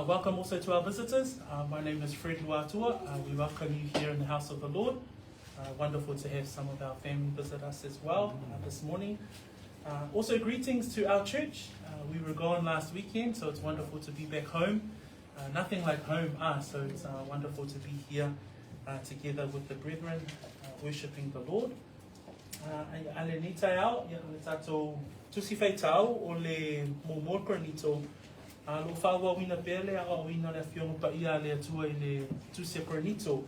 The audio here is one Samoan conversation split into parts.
Welcome also to our visitors. My name is Fred Luatua. We welcome you here in the house of the Lord. Wonderful to have some of our family visit us as well this morning. Also, greetings to our church. We were gone last weekend, so it's wonderful to be back home. Nothing like home, so it's wonderful to be here together with the brethren, worshipping the Lord. A lenei taeao, ia, o le tatou Tusi Faitau o le muamua o Korinito, a o lo o faaauauina pea le aoaoina o le Afioga Paia a le Atua i le Tusi a Korinito.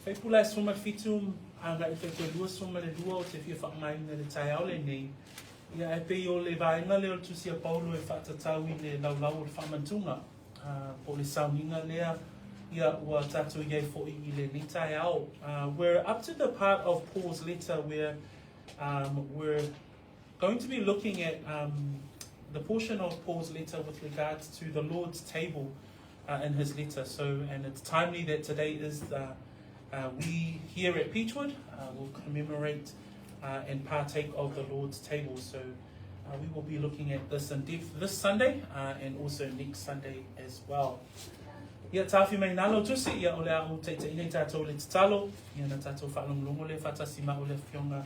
Faipula e 17 agai i Faipula 22 ou te fia faaaogaina i le taeao lenei, ia ae pei o le vaega lea o le Tusi a Paulo e faatatau i le laulau o le faamantuga, po o le sauniga lea, ia ua tatou i ai foi i lenei taeao. We're up to the part of Paul's letter where we're going to be looking at the portion of Paul's letter with regards to the Lord's table in his letter. So, and it's timely that today is the, we here at Peachwood will commemorate and partake of the Lord's table. So, we will be looking at this in depth this Sunday and also next Sunday as well. Ia tāwhi mai nā lau tusi, ia o le a ou taitaiina i tātou le tatalo, ia na tātou whaalongolongo le whatasi ma o le whionga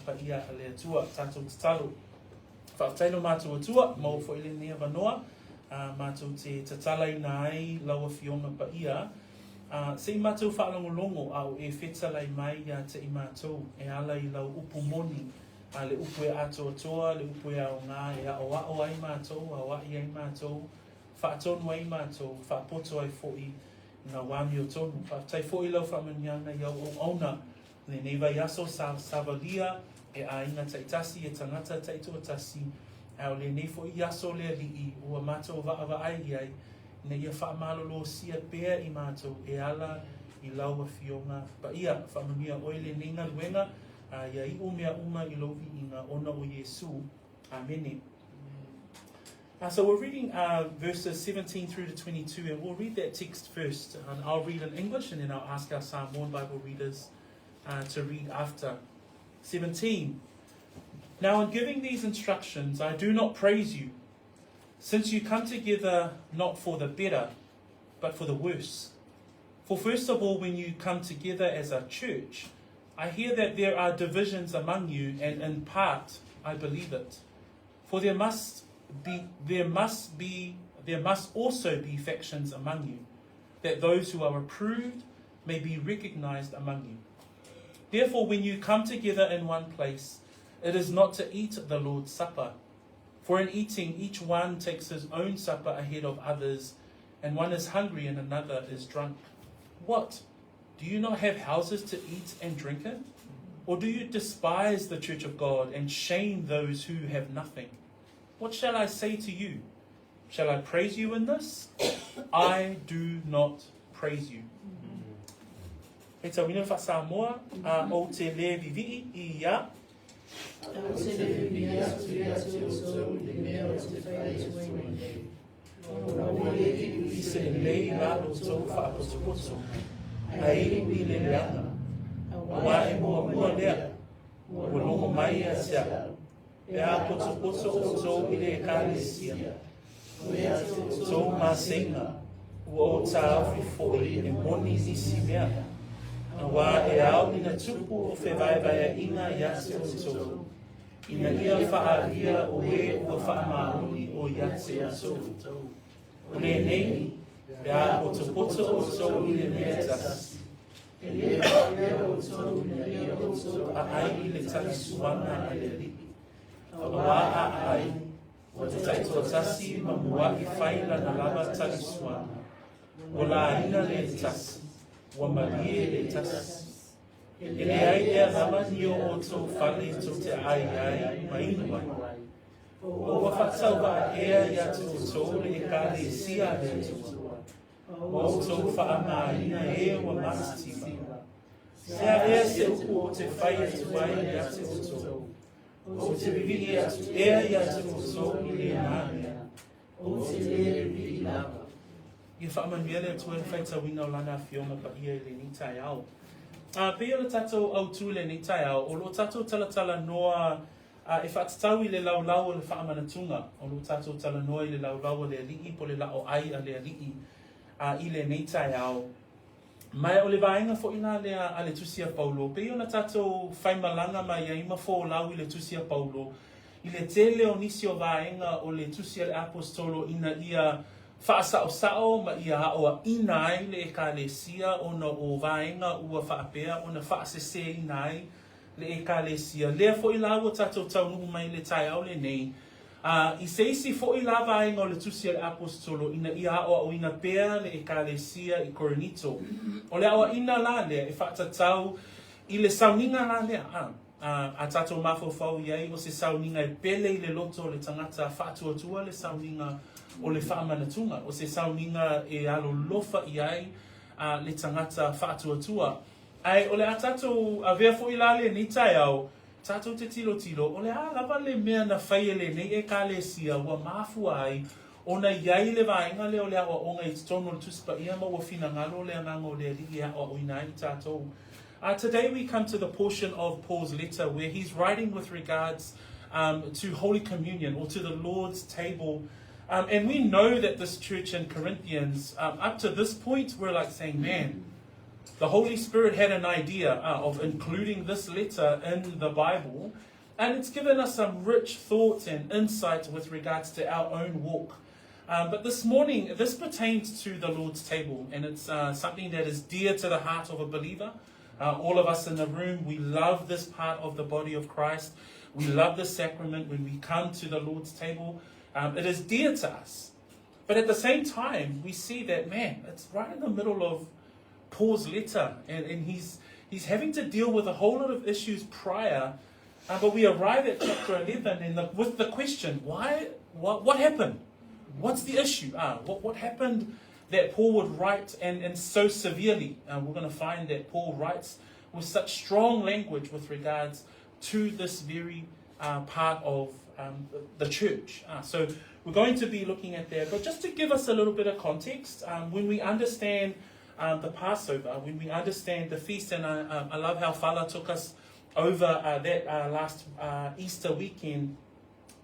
paia a le Atua, tātou tatalo. Faafetai lo mātou Atua, maua foi lenei avanoa, mātou te tatalaina ai lau Afioga paia, se i mātou faalogologo a o e fetalai mai ia te i mātou e ala i lau upu moni, a le upu e atoatoa, le upu e aoga, e aoao ai mātou, aoai ai mātou, faatonu ai mātou, faapoto ai foi i ngā wā amiotonu. Faafetai foi i lau faamanuiaga i au auauna Lenei vaiaso sa savalia e aiga taitasi, e tagata taitoatasi, a o lenei foi aso le Alii ua matou vaavaai i ai, ina ia faamalolosia pea i matou e ala i lau Afioga Paia. Faamanuia oe lenei galuega, a ia iu mea uma i lou viiga ona o Iesu. Amene. So we're reading verses 17 through to 22, and we'll read that text first. And I'll read in English, and then I'll ask our Samoan Bible readers to read after. 17. Now, in giving these instructions, I do not praise you, since you come together not for the better, but for the worse. For first of all, when you come together as a church, I hear that there are divisions among you, and in part I believe it. For there must be there must be there must also be factions among you, that those who are approved may be recognized among you. Therefore, when you come together in one place, it is not to eat the Lord's Supper. For in eating, each one takes his own supper ahead of others, and one is hungry and another is drunk. What? Do you not have houses to eat and drink in? Or do you despise the church of God and shame those who have nothing? What shall I say to you? Shall I praise you in this? I do not praise you. He tauina wha-Samoa, a o te le vivii i ia. Ou te le vivii atu ia te outou i le mea ou te fai atu ai nei. Aua le iu i se lelei la outou faapotopoto, ae iu i le leaga, auā e muamua lea, ua logo mai ia te au, pe a potopoto outou i le Ekalesia, o outou maseiga, ua ou taofi foi e moni nisi mea, auā e ao ina tupu o fevaevaeaiga ia te outou, Ina ia faaalia o e ua faamaoni o ia te outou. O lenei, pe a potopoto outou i le mea e tasi, E le faapea outou ina ia outou aai i le talisuaga a le Alii. Auā a aai, ua taitoatasi ma muaʻi fai lana lava talisuaga, ua laina le tasi, ua malie le tasi. E leai ea lava ni o outou fale tou te ai ai ma inu ai. O ua faatauvaa ea ia te outou le Ekalesia a le Atua, ma outou faamāina e ua matitiva. Sea ea se upu ou te fai atu ai ia te outou, ou te vivii atu ea ia te outou i lenā mea. Ou te le vivii lava. Ia faamanuia le Atua i le faitauina o Lana Afioga Paia i lenei taeao. A, pei o le tatou autu i lenei taeao, o lo o tatou talatala noa e faatatau i le laulau o le faamanatuga o lo o tatou talanoa i le laulau a le Alii po o le laoai a le Alii i lenei taeao. Ma o le vaega foi la lea a le Tusi a Paulo, pei ona tatou faimalaga mai ai ma folau i le Tusi a Paulo, i le tele o nisi o vaega o le Tusi a le Aposetolo ina ia faasaosao ma ia aoaʻina ai le Ekalesia ona o vaega ua faapea ona faaseseina ai le Ekalesia. Lea foi la ua tatou taunuu mai i le taeao lenei, a i se isi foi la vaega o le Tusi a le Aposetolo ina ia aoaoina pea le Ekalesia i Korinito. O le aoaʻina la lea e faatatau i le sauniga la lea, a, a, a tatou mafaufau i ai o se sauniga e pele i le loto o le tagata faatuatua le sauniga o le faamanatuga, o se sauniga e alolofa i ai a, le tagata faatuatua. Ae o le a tatou avea foi la lenei taeao, tatou te tilotilo, o le a lava le mea na fai e lenei Ekalesia ua mafua ai ona i ai le vaega lea o le aoaoga i totonu o le Tusi Paia ma ua finagalo le Agaga o le Alii e aoaoina ai i tatou. Today we come to the portion of Paul's letter where he's writing with regards to Holy Communion or to the Lord's table. And we know that this church in Corinthians, up to this point, we're like saying, man, the Holy Spirit had an idea of including this letter in the Bible, and it's given us some rich thoughts and insights with regards to our own walk. But this morning, this pertains to the Lord's table, and it's something that is dear to the heart of a believer. All of us in the room, we love this part of the body of Christ. We love the sacrament when we come to the Lord's table. It is dear to us. But at the same time, we see that, man, it's right in the middle of Paul's letter, and, and he's, he's having to deal with a whole lot of issues prior. But we arrive at chapter 11 and the, with the question, why, what, what happened? What's the issue? What, what happened that Paul would write and, and so severely? We're going to find that Paul writes with such strong language with regards to this very part of the church. So we're going to be looking at that. But just to give us a little bit of context, when we understand the Passover, when we understand the feast, and I, I love how Fala took us over that last Easter weekend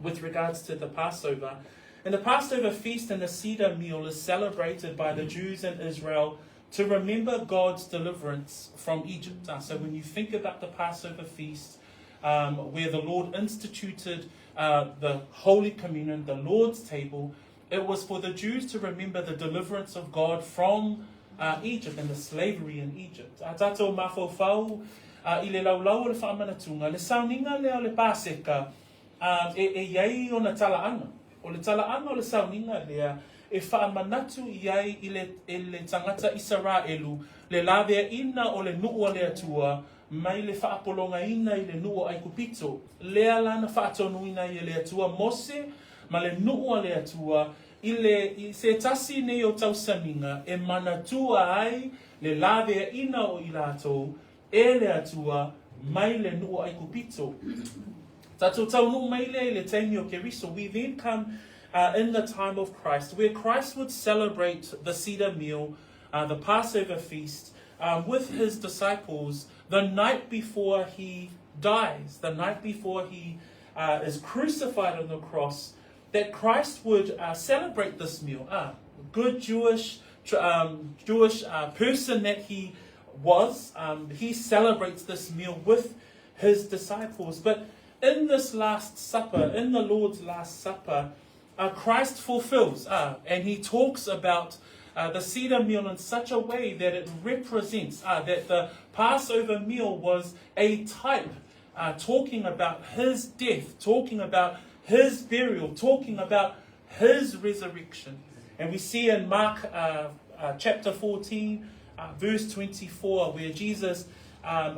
with regards to the Passover. And the Passover feast and the Seder meal is celebrated by the Jews in Israel to remember God's deliverance from Egypt. So when you think about the Passover feast, where the Lord instituted the Holy Communion, the Lord's table, it was for the Jews to remember the deliverance of God from Egypt and the slavery in Egypt. A tatou mafaufau i le laulau o le faamanatuga, le sauniga lea o le Paseka, e, e i ai ona talaaga. O le talaaga o le sauniga lea e faamanatu i ai i le, i le tagata Isaraelu le laveaina o le nuu a le Atua mai le faapologaina i le nuu o Aikupito. Lea la na faatonuina ai e le Atua Mose ma le nuu a le Atua i le i se tasi nei o tausaniga e manatua ai le laveaina o i latou e le Atua mai le nuu o Aikupito. Tatou taunuu mai lea i le taimi o Keriso. We then come in the time of Christ, where Christ would celebrate the Seder meal, the Passover feast, with his disciples the night before he dies, the night before he is crucified on the cross, that Christ would celebrate this meal. Good Jewish Jewish person that he was, he celebrates this meal with his disciples. But in this Last Supper, in the Lord's Last Supper, Christ fulfills and he talks about the Seder meal in such a way that it represents that the Passover meal was a type talking about his death, talking about his burial, talking about his resurrection. And we see in Mark chapter 14, verse 24, where Jesus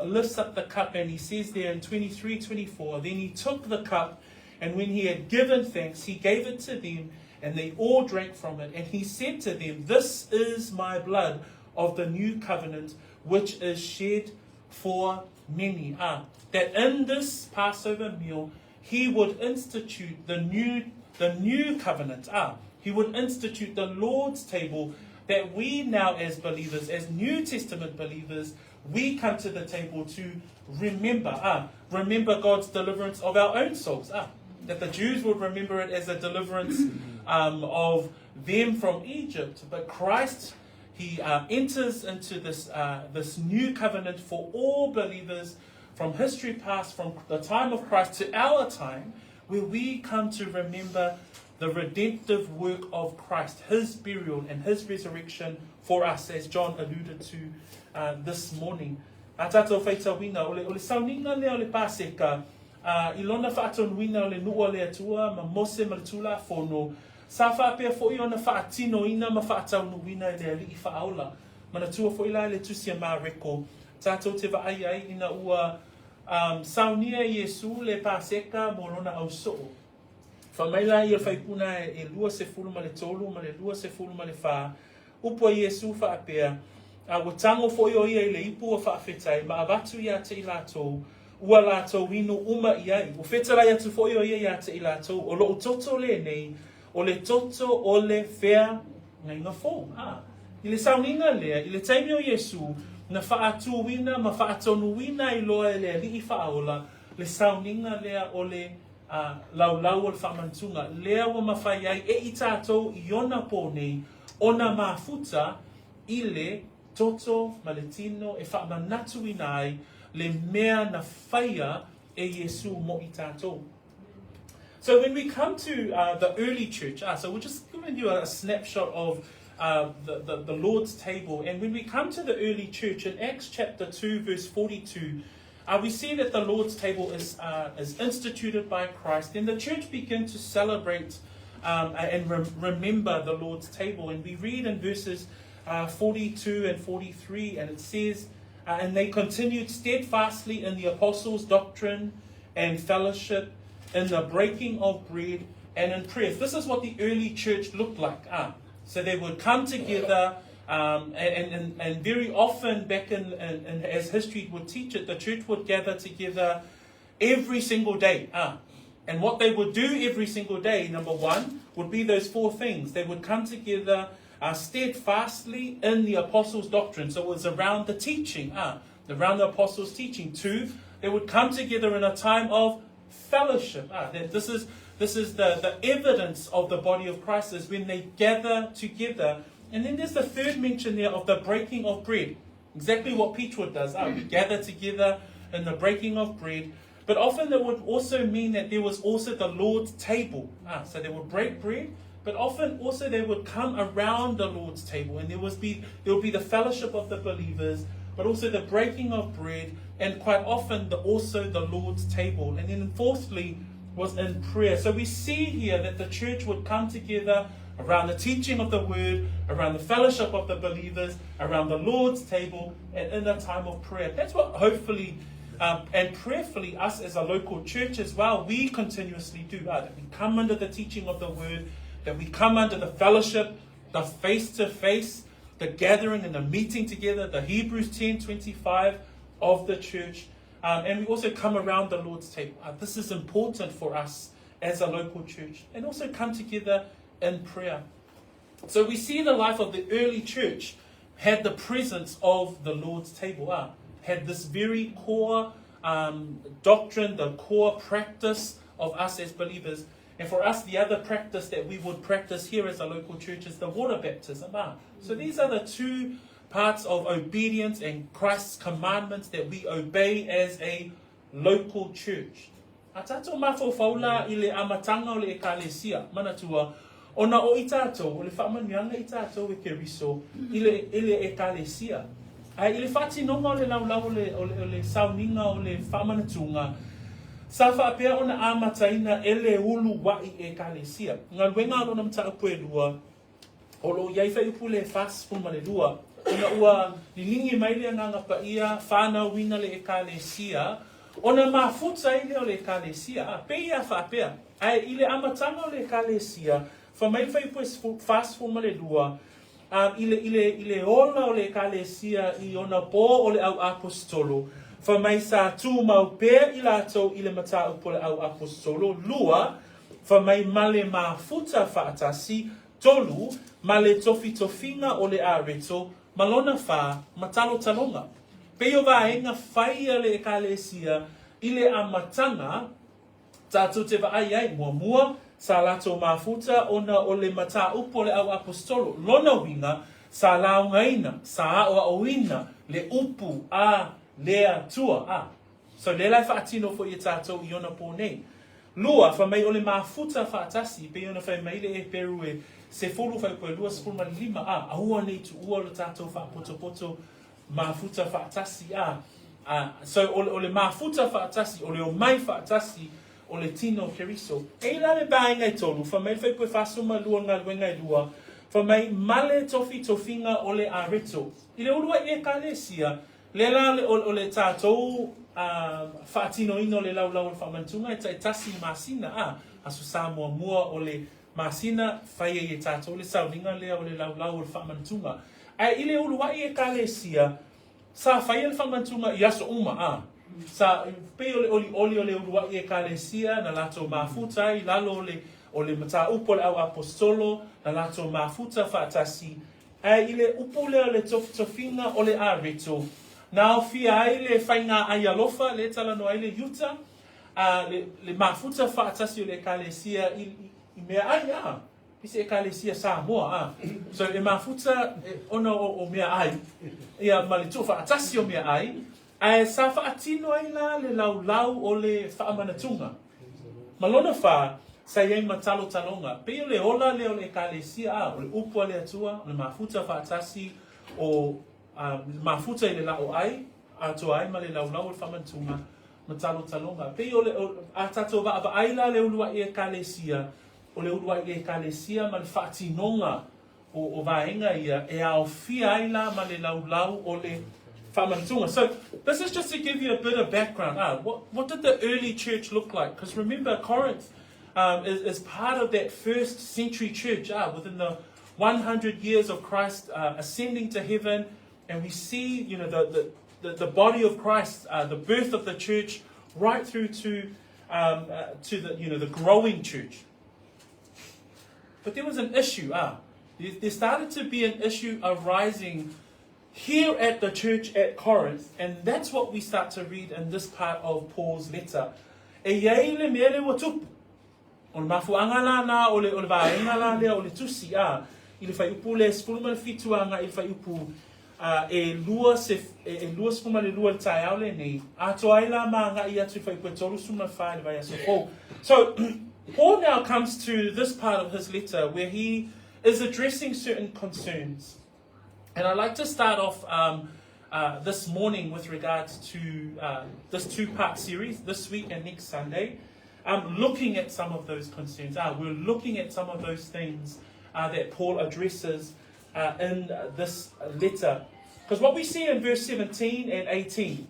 lifts up the cup and he says there in 23 24, Then he took the cup, and when he had given thanks, he gave it to them, and they all drank from it. And he said to them, This is my blood of the new covenant, which is shed for many. That in this Passover meal, he would institute the new covenant. He would institute the Lord's table that we now as believers, as New Testament believers, We come to the table to remember, ah, remember God's deliverance of our own souls. Ah, that the Jews would remember it as a deliverance of them from Egypt. But Christ, he enters into this, this new covenant for all believers from history past, from the time of Christ to our time, where we come to remember the redemptive work of Christ, his burial and his resurrection for us, as John alluded to this morning. A tātou faitauina, o le, o le sauniga lea o le Paseka, uh, i lona faatonuina o le nuu a le Atua ma Mose ma le Tulafono, sa faapea foi ona faatinoina ma faataunuuina e le Alii Faaola. Manatua foi la le Tusi a Mareko, tātou te vaai ai ina ua um, saunia e Iesu le Paseka mo lona ausoo. Fai mai la ia le faipuna e 23 ma le 24, upu a Iesu faapea, A ua tago foi o ia i le ipu ua faafetai ma avatu ia te i latou, ua latou inu uma i ai. Ua fetalai atu foi o ia ia te i latou, o lou toto lenei, o le toto o le feagaiga fou. A, i le sauniga lea, i le taimi o Iesu, na faatuina ma faatonuina ai loa e le Alii Faaola le sauniga lea o le a laulau o le faamanatuga, lea ua mafai ai e i tatou i ona pō nei ona mafuta i le toto ma le tino e faamanatuina ai le mea na faia e Iesu mo i tatou. So when we come to the early church, so we're just giving you a snapshot of the Lord's table. And when we come to the early church, in Acts chapter 2, verse 42, we see that the Lord's table is instituted by Christ. Then the church began to celebrate and remember the Lord's table. And we read in verses 42 and 43, and it says, And they continued steadfastly in the apostles' doctrine and fellowship, in the breaking of bread and in prayers. This is what the early church looked like. So they would come together, and very often back in, as history would teach it, the church would gather together every single day. And what they would do every single day, number one, would be those four things. They would come together steadfastly in the apostles' doctrine. So it was around the teaching, around the apostles' teaching. Two, they would come together in a time of fellowship. This is the evidence of the body of Christ is when they gather together. And then there's the third mention there of the breaking of bread. Exactly what Peachwood does. We gather together in the breaking of bread. But often that would also mean that there was also the Lord's table. So they would break bread, but often also they would come around the Lord's table, and there would be the fellowship of the believers, but also the breaking of bread, and quite often also the Lord's table. And then fourthly was in prayer. So we see here that the church would come together around the teaching of the word, around the fellowship of the believers, around the Lord's table, and in a time of prayer. That's what hopefully and prayerfully us as a local church as well, we continuously do. That we come under the teaching of the word, that we come under the fellowship, the face-to-face, the gathering and the meeting together, the Hebrews 10:25 of the church. And we also come around the Lord's table. This is important for us as a local church. And also come together in prayer. So we see the life of the early church had the presence of the Lord's table, had this very core doctrine, the core practice of us as believers. And for us, the other practice that we would practice here as a local church is the water baptism. So these are the two parts of obedience and Christ's commandments that we obey as a local church. A tātou mafaufau la i le amataga o le ekalesia, manatua, ona o i tātou, o le faamanuiaga i tātou e Keriso i le ekalesia. Ae i le faatinoga o le laulau o le sauniga o le faamanatuga, sa faapea ona amataina e le uluai ekalesia. Galuega a lona mataupu e lua, o loo i ai fuaiupu le 42, ina ua liligi mai le agaga paia fanauina le ekalesia, ona mafuta ai lea o le ekalesia. A, pei a faapea. Ae i le amataga o le ekalesia, fai mai le fuaiupu e 42, i le ola o le ekalesia i ona pō o le au aposetolo, fai mai sa tumau pea i latou i le mataupu o le au aposetolo. Lua, fai mai ma le mafuta faatasi. Tolu, ma le tofitofiga o le areto, ma lona whā, ma talotaloga. Pei o vaega fai a le Ekalesia i le amataga, tatou te vaai ai, muamua, sa latou mafuta ona o le mataupu a le au aposetolo, lona uiga, sa laugaina, sa aoaoina le upu a le Atua. A. So lea la e faatino foi e tatou i ona pō nei. Lua, fai mai o le mafuta faatasi, e pei ona fai mai le Eperu e 10 fuaiupu e 25, a, aua ne i tuua lo tatou faapotopoto mafuta faatasi, a, a, so o, o le mafuta faatasi, o le omai faatasi, o le tino o Keriso. E i la le vaega e tolu, fai mai le fuaiupu e 42 o le galuega e lua, fai mai ma le tofitofiga o le areto. I le uluai Ekalesia, Lea la o le tatou faatinoina o le laulau o le faamanatuga e taitasi i masina, a, Aso Sa muamua o le masina, fai ai e tatou le sauniga lea o le laulau o le faamanatuga. Ae i le uluai Ekalesia, sa faia le faamanatuga i aso uma, a, sa, pei o le olioli o le uluai Ekalesia na latou mafuta ai i lalo o le, o le mataupu a le au aposetolo, na latou mafuta faatasi. Ae i le upu lea o le tofitofiga o le areto, na aofia ai le faiga ai alofa, lea e talanoa ai le Iuta, a le, le mafuta faatasi o le Ekalesia i, i mea ai, a, i se Ekalesia Samoa, a. So e mafuta e, ona o, o mea ai, ia, ma le tuufaatasi o mea ai, ae sa faatino ai la le laulau o le faamanatuga. Ma lona fa, sa i ai ma talotaloga. Pei o le ola lea o le Ekalesia, a, o le upu a le Atua, o le mafuta faatasi, o, a, mafuta i le la'o ai, atoa ai ma le laulau o le faamanatuga, ma talotaloga. Pei o le, o, a tatou vaavaai la le uluai Ekalesia, o le uluai Ekalesia ma le faatinoga o, o vaega ia e aofia ai la ma le laulau o le faamanatuga. So, this is just to give you a bit of background. Ah, what, what did the early church look like? Because remember, Corinth um, is, is part of that first century church, ah, within the 100 years of Christ uh, ascending to heaven, and we see, you know, the, the, the, the body of Christ, uh, the birth of the church, right through to, um, uh, to the, you know, the growing church. But there was an issue. Ah, there started to be an issue arising here at the church at Corinth, and that's what we start to read in this part of Paul's letter. E i ai le mea le ua tupu. O le mafuaaga la na o le, o le vaega la lea o le tusi, a, i le fuaiupu le 17 agai i le fuaiupu a, e lua se, e, e 22 le taeao lenei, atoa ai la ma agai atu i le fuaiupu e 34 i le vaiaso fou. So, Paul now comes to this part of his letter where he is addressing certain concerns. And I'd like to start off um, uh, this morning with regards to uh, this two-part series, this week and next Sunday, um, looking at some of those concerns. Uh, we're looking at some of those things uh, that Paul addresses uh, in this letter. Because what we see in verse 17 and 18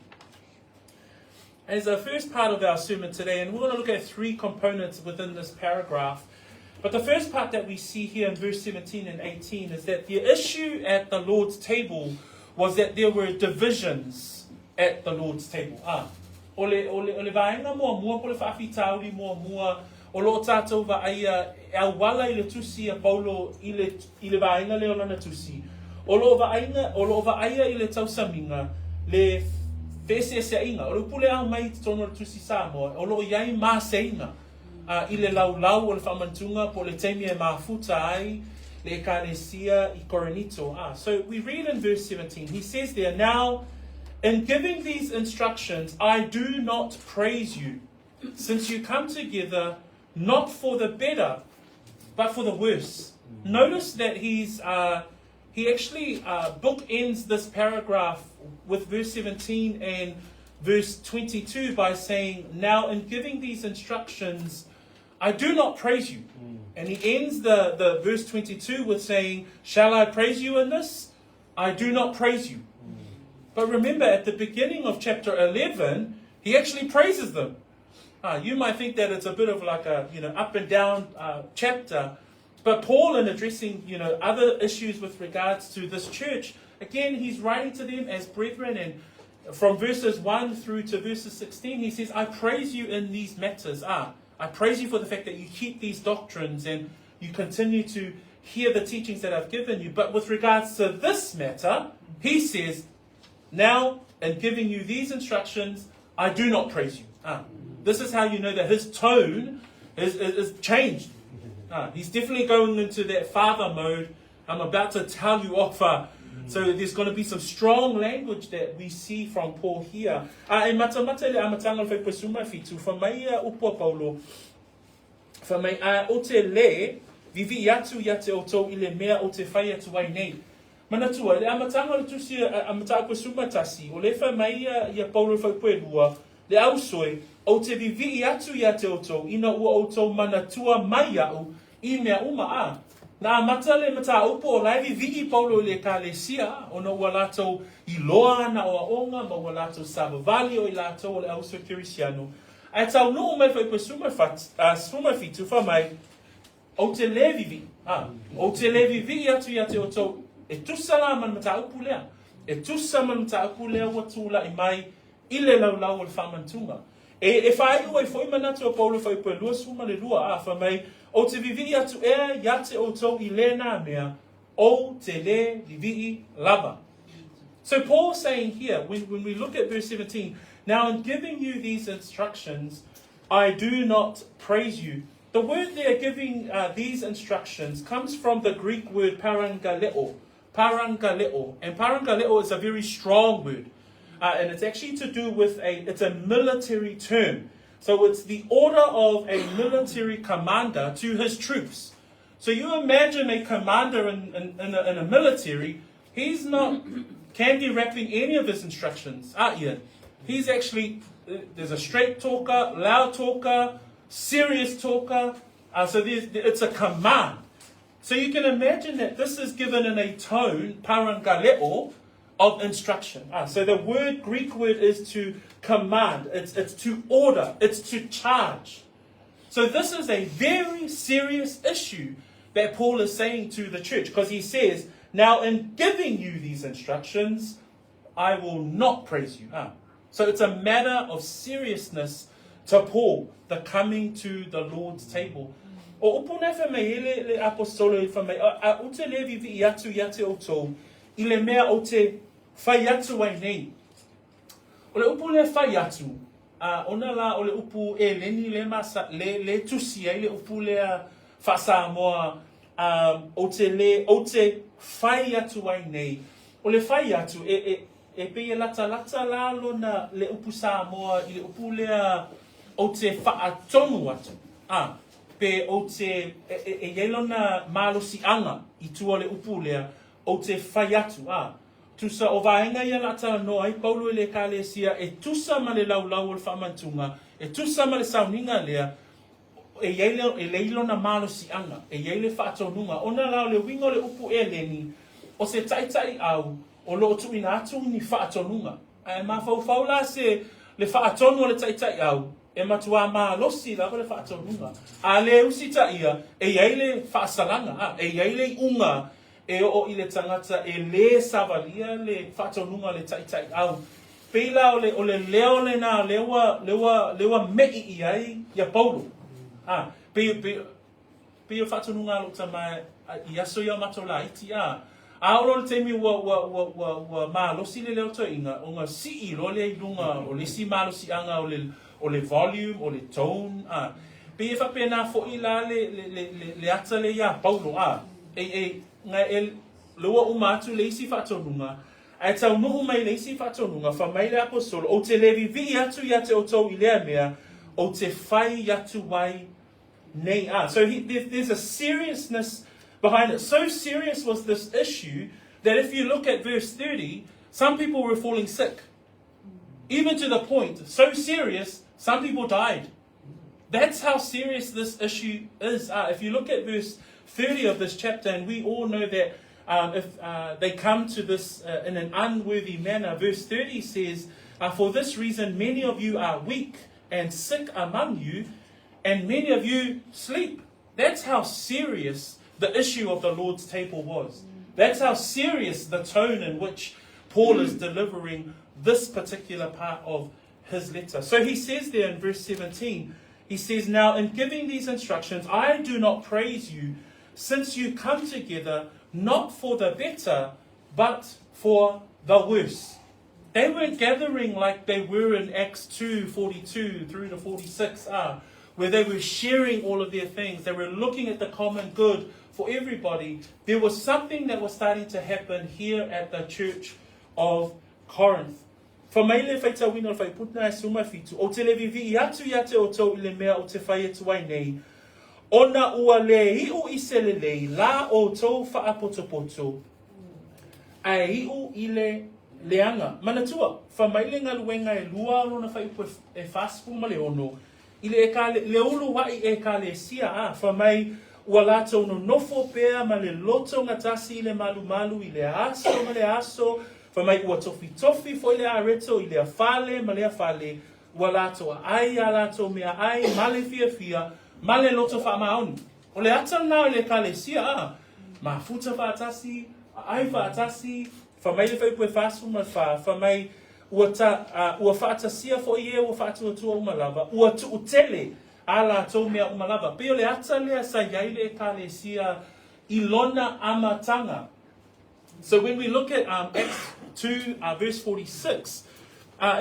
as the first part of our sermon today, and we're going to look at three components within this paragraph. But the first part that we see here in verse 17 and 18 is that the issue at the Lord's table was that there were divisions at the Lord's table. Ah, o le, o le, o le vaega muamua po le faafitauli muamua o lo o tātou vaaia e auala i le tusi a Paulo i le, i le vaega lea o lana tusi. O lo o vaainga, o lo o vaaia i le tausamiga le feeseeseaiga. O le upu lea aumai i totonu o le tusi Samoa, o lo o i ai maseiga a, i le laulau o le faamanatuga po o le taimi e mafuta ai le Ekalesia i Korinito. Ah, so we read in verse 17, he says there, Now, in giving these instructions, I do not praise you, since you come together not for the better, but for the worse. Notice that he's uh, he actually uh, bookends this paragraph with verse 17 and verse 22 by saying, Now in giving these instructions, I do not praise you. Mm. And he ends the, the verse 22 with saying, Shall I praise you in this? I do not praise you. Mm. But remember, at the beginning of chapter 11, he actually praises them. Uh, you might think that it's a bit of like a you know up and down uh, chapter, but Paul, in addressing you know other issues with regards to this church, again he's writing to them as brethren, and from verses 1 through to verses 16, he says, "I praise you in these matters. Ah, I praise you for the fact that you keep these doctrines and you continue to hear the teachings that I've given you. But with regards to this matter, he says, now." In giving you these instructions, I do not praise you. Ah, this is how you know that his tone is, is, is changed. Ah, he's definitely going into that father mode. I'm about to tell you off. Uh, so there's going to be some strong language that we see from Paul here. Ah, e matamata le amatanga o le whaipuesuma fitu, wha mai ia upu a Paulo, wha mai a o te le, vivi atu ia te outou i le mea o te whai atu ai nei. Manatua, i le amataga o le tusi a Mataupu 11, o lea e fai mai ia ia Paulo i le Faupuelua, Le ausoe, ou te vivii atu ia te outou ina ua outou manatua mai iaʻu i mea uma, a na amata le mataupu o la e vivii Paulo i le Ekalesia, ona ua latou iloa ana aoaoga ma ua latou savavali o i latou o le ausoe Kerisiano. Ae taunuu mai le Fuaiupu 17, fai mai, Ou te lē vivii, ā, ou te lē vivii atu ia te outou, e tusa la ma le mataupu lea, e tusa ma le mataupu lea ua tula'i mai i le laulau o le faamanatuga. E, e faaiu ai foi manatu a Paulo Fuaiupu e 22, ā, fai mai, Ou te vivii atu ea ia te outou i lēnā mea, ou te lē vivii lava. So Paul's saying here, when, when we look at verse 17, now in giving you these instructions, I do not praise you. The word there giving uh, these instructions comes from the Greek word parangaleo. Parangaleo. And parangaleo is a very strong word. Uh, and it's actually to do with a, it's a military term. So it's the order of a military commander to his troops. So you imagine a commander in, in, in, a, in a military, he's not candy wrapping any of his instructions, aren't you? He's actually, uh, there's a straight talker, loud talker, serious talker. Uh, so it's a command. So you can imagine that this is given in a tone, parangaleo, of instruction. Ah, so the word, Greek word is to command, it's, it's to order, it's to charge. So this is a very serious issue that Paul is saying to the church because he says, Now in giving you these instructions, I will not praise you. Ah. So it's a matter of seriousness to Paul, the coming to the Lord's table. O upu nei whai mai e le, le apostolo i whai mai, a, a ute le vivi i atu i ate outou, i le mea o te whai atu ai nei. O le upu lea fai atu, a, ona la o le upu Eleni le masa, le, le tusi ai le upu lea faa-Samoa, a, ou te le, ou te fai atu ai nei. O le fai atu, e, e, e pei e latalata la lona le upu Samoa i le upu lea ou te faatonu atu, a, pe ou te, e, e, e i ai lona malosiaga i tua o le upu lea, ou te fai atu, a. Tusa o vaega ia la talanoa ai Paulo i le Ekalesia e tusa ma le laulau o le faamantuga, e tusa ma le sauniga lea, e i ai le, e lei lona malosiaga, e i ai le faatonuga. Ona la o le uiga o le upu Eleni, o se taitaiau o lo o tuuina atu ni faatonuga. Ae mafaufau la se le faatonu a le taitaiau, e matuā malosi lava le faatonuga. A le usitaia, e i ai le faasalaga, a, e i ai le iuga e oo i le tagata e lē savalia le faatonuga a le taitaiau. Pei la o le, o le leo lenā lea ua, lea ua, lea ua meʻi i ai ia Paulo. A, pei, pei, pei o le faatonuga a lou tama i aso ia o matou laiti, a, a oo loa le taimi ua, ua, ua, ua, ua malosi le leo toeaina, ona sii loa lea i luga o le isi malosiaga o le, o le volume, o le tone, a. Pei e faapena foi la le, le, le, le, le ata lea iā Paulo, a. E, e, na e, le ua uma atu le isi faatonuga, ae taunuu mai le isi faatonuga, fai mai le aposolo, ou te le vivii atu ia te outou i lea mea, ou te fai atu ai nei a. So he, there, there's a seriousness behind it. So serious was this issue that if you look at verse 30, some people were falling sick. Even to the point, so serious, some people died. That's how serious this issue is. Uh, if you look at verse 30 of this chapter, and we all know that um, if uh, they come to this uh, in an unworthy manner, verse 30 says, uh, For this reason, many of you are weak and sick among you, and many of you sleep. That's how serious the issue of the Lord's table was. That's how serious the tone in which Paul is delivering this particular part of his letter. So he says there in verse 17, he says, Now in giving these instructions, I do not praise you, since you come together not for the better, but for the worse. They weren't gathering like they were in Acts 2 42 through to 46, ah, where they were sharing all of their things. They were looking at the common good for everybody. There was something that was starting to happen here at the church of Corinth. Fai mai le faitauina o le faiputuna e suma fitu, Ou te le vivii atu ia te outou i le mea ou te fai atu ai nei, ona ua le iu i se lelei la outou faapotopoto, ae iu i le leaga. Manatua, fai mai le galuega e lua o lona faaiupu e 46, I le ekale, le uluai Ekalesia, a, fai mai, ua latou nonofo pea ma le loto gatasi i le malumalu i le aso ma le aso, fai mai, ua tofitofi foi le areto i lea fale ma lea fale, ua latou aai a latou meaai ma le fiafia ma le loto faamaoni. O le ata lena o le Ekalesia, a, mafuta faatasi, aai faatasi, fai mai le fuaiupu e 44, fai mai, Ua ta, a, ua faatasia foi e ua faatuatua uma lava, ua tuutele a latou mea uma lava. Pei o le ata lea sa i ai le Ekalesia i lona amataga. So when we look at um, Acts 2, verse 46,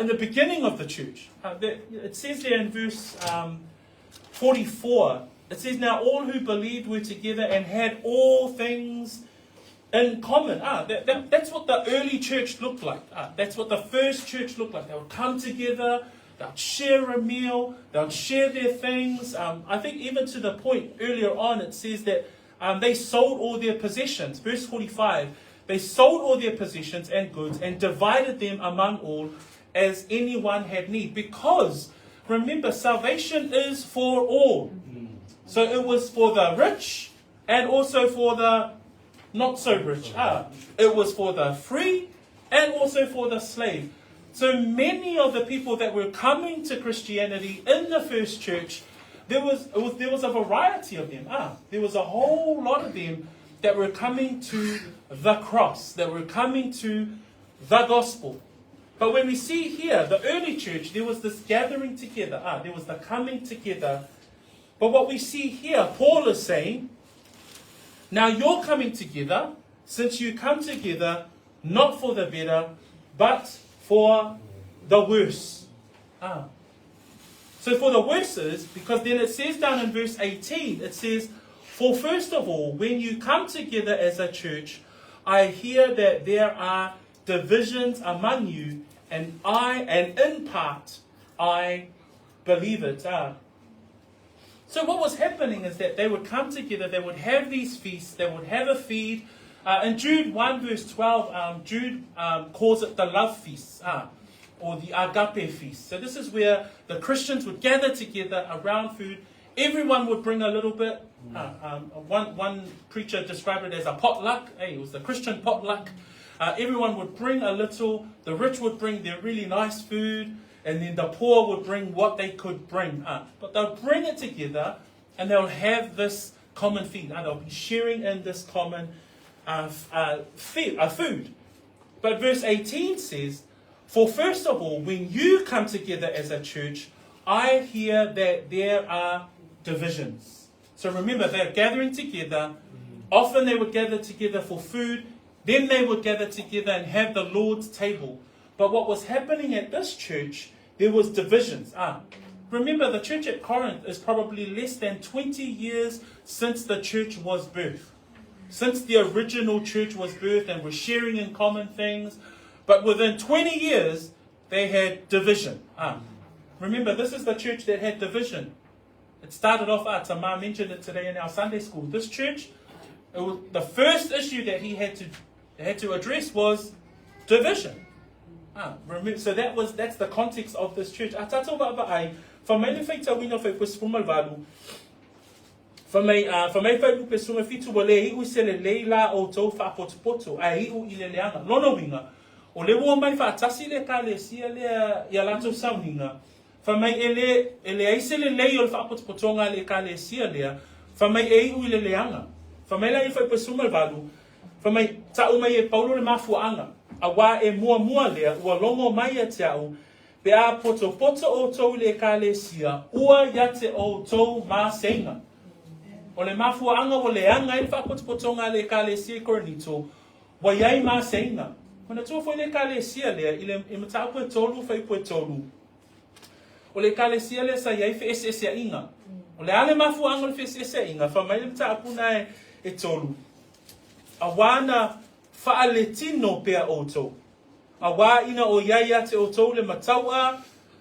in the beginning of the church, the, it says there in verse um, 44, it says, Now all who believed were together and had all things in common. Ah, that, that, that's what the early church looked like. Ah, that's what the first church looked like. They would come together, they'd share a meal, they'd share their things. Um, I think even to the point earlier on, it says that um, they sold all their possessions. Verse 45, they sold all their possessions and goods and divided them among all as anyone had need. Because, remember, salvation is for all. So it was for the rich and also for the not so rich. Ah, it was for the free and also for the slave. So many of the people that were coming to Christianity in the first church, there was, was there was a variety of them. Ah, there was a whole lot of them that were coming to the cross, that were coming to the gospel. But when we see here, the early church, there was this gathering together. Ah, there was the coming together. But what we see here, Paul is saying, now you're coming together, since you come together not for the better, but for the worse. Ah. So for the worse is, because then it says down in verse 18, it says, For first of all, when you come together as a church, I hear that there are divisions among you, and I, and in part, I believe it. Ah. So what was happening is that they would come together, they would have these feasts, they would have a feed. Uh, in Jude 1 verse 12, um, Jude um, calls it the love feast, uh, or the agape feast. So this is where the Christians would gather together around food. Everyone would bring a little bit. Uh, um, one, one preacher described it as a potluck. Hey, it was the Christian potluck. Uh, everyone would bring a little. The rich would bring their really nice food and then the poor would bring what they could bring. Uh, but they'll bring it together and they'll have this common feed. Uh, they'll be sharing in this common uh, uh, uh, food. But verse 18 says, For first of all, when you come together as a church, I hear that there are divisions. So remember, they're gathering together. Often they would gather together for food. Then they would gather together and have the Lord's table. But what was happening at this church, there was divisions. Ah, remember the church at Corinth is probably less than 20 years since the church was birthed. Since the original church was birthed and were sharing in common things. But within 20 years, they had division. Ah, remember, this is the church that had division. It started off, ah, Tamar mentioned it today in our Sunday school. This church, it was, the first issue that he had to, had to address was division. Ah, remember, so that was, that's the context of this church. A tātou vaavaai, fa mai le faitauina o whaipu sefulu ma le valu, fa mai, uh, fa mai whaipupe suma fitu wa le iu se le lei la o tou whaapotopoto, a iu i le leanga. Lona uiga, o le ua omai faatasi le Ekalesia lea i a latou sauniga, Fai mai e le, e leai se lelei o le faapotopotoga a le Ekalesia lea, fai mai e iu i le leaga. Fai mai la i le Fuaiupu 18, fai mai, Taʻu mai e Paulo le mafuaaga, auā e muamua lea ua logo mai ia te au, pe a potopoto outou i le Ekalesia, ua ia te outou maseiga. O le mafuaaga ua leaga ai le faapotopotoga a le Ekalesia i Korinito, ua i ai maseiga. Manatua foi le Ekalesia lea i le i mataupu e tolu fuaiupu e tolu. O le Ekalesia lea sa i ai feeseeseaiga. O le a le mafuaaga o le feeseeseaiga? Fai mai le mataupu na e, e tolu. Auā na faaletino pea outou. Auā ina o i ai ia te outou le matau'a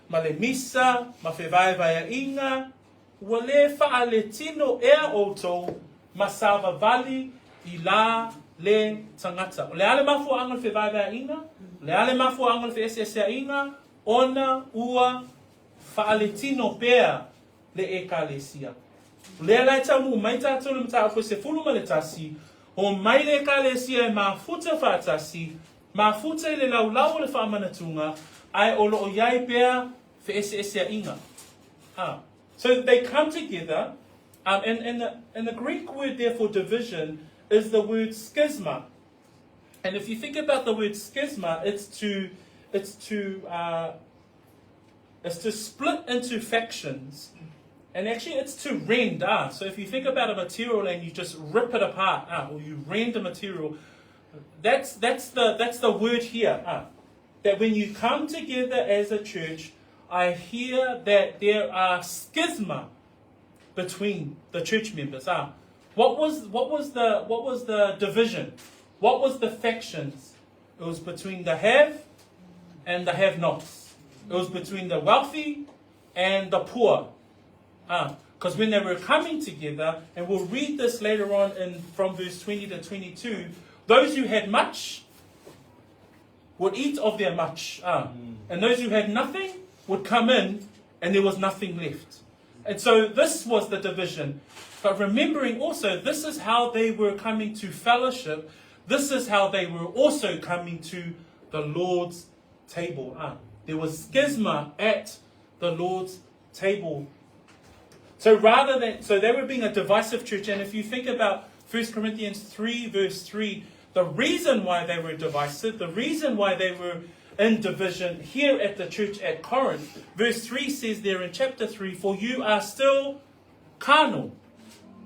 ma le misa ma fevaevaea'iga, ua lē faaletino ea outou ma savavali i la le tagata. O le a le mafuaaga o le fevaevaea'iga? O le a le mafuaaga o le feeseesea'iga? Ona ua faaletino pea le Ekalesia. O lea la e taunuu mai tatou i le mataupu e 11, Homai le Ekalesia e mafuta faatasi, mafuta i le laulau o le faamanatuga, ae o lo o i ai pea feeseeseaiga. Ah. So they come together, and, and, the, and the Greek word there for division is the word schisma. And if you think about the word schisma, it's to, it's to, it's to split into factions. And actually, it's to rend. So if you think about a material and you just rip it apart, or you rend a material, that's, that's, the, that's the word here. That when you come together as a church, I hear that there are schisma between the church members. What was, what was, the, what was the division? What was the factions? It was between the have and the have-nots. It was between the wealthy and the poor. Because when they were coming together, and we'll read this later on in from verse 20 to 22, those who had much would eat of their much. And those who had nothing would come in, and there was nothing left. And so this was the division. But remembering also, this is how they were coming to fellowship. This is how they were also coming to the Lord's table. There was schisma at the Lord's table. So rather than, so they were being a divisive church. And if you think about 1 Corinthians 3, verse 3, the reason why they were divisive, the reason why they were in division here at the church at Corinth, verse 3 says there in chapter 3, For you are still carnal.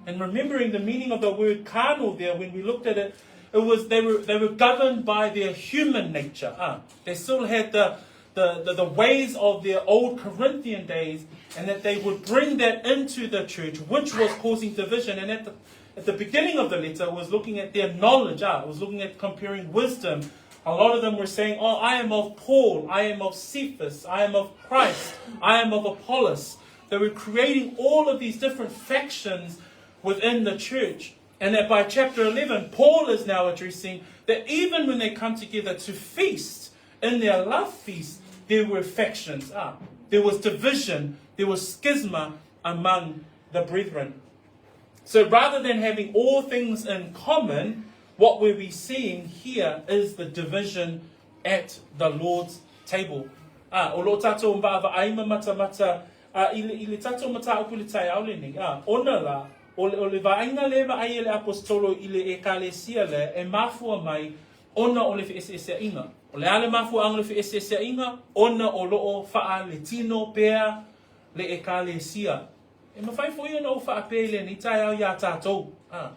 And remembering the meaning of the word carnal there, when we looked at it, it was they were they were governed by their human nature. They still had the, the, the, the ways of their old Corinthian days, and that they would bring that into the church, which was causing division. And at the at the beginning of the letter, it was looking at their knowledge. It was looking at comparing wisdom. A lot of them were saying, Oh, I am of Paul, I am of Cephas, I am of Christ, I am of Apollos. They were creating all of these different factions within the church. And that by chapter 11, Paul is now addressing that even when they come together to feast, in their love feast, there were factions. There was division, there was schisma among the brethren. So rather than having all things in common, what we'll be seeing here is the division at the Lord's table. Ah, o lo tatou vaavaai ma matamata ah, i, le, i le tatou mataupu i le taeao lenei. Ah, ona la, o le, o le vaaiga le vaai e le aposetolo i le ekalesia lea e mafua mai ona o le feeseeseaiga. O le a le mafuaaga o le feeseeseaiga? Ona o loo faaletino pea le ekalesia. E mafai foi ona ou faapea i lenei taeao iā tatou, ā,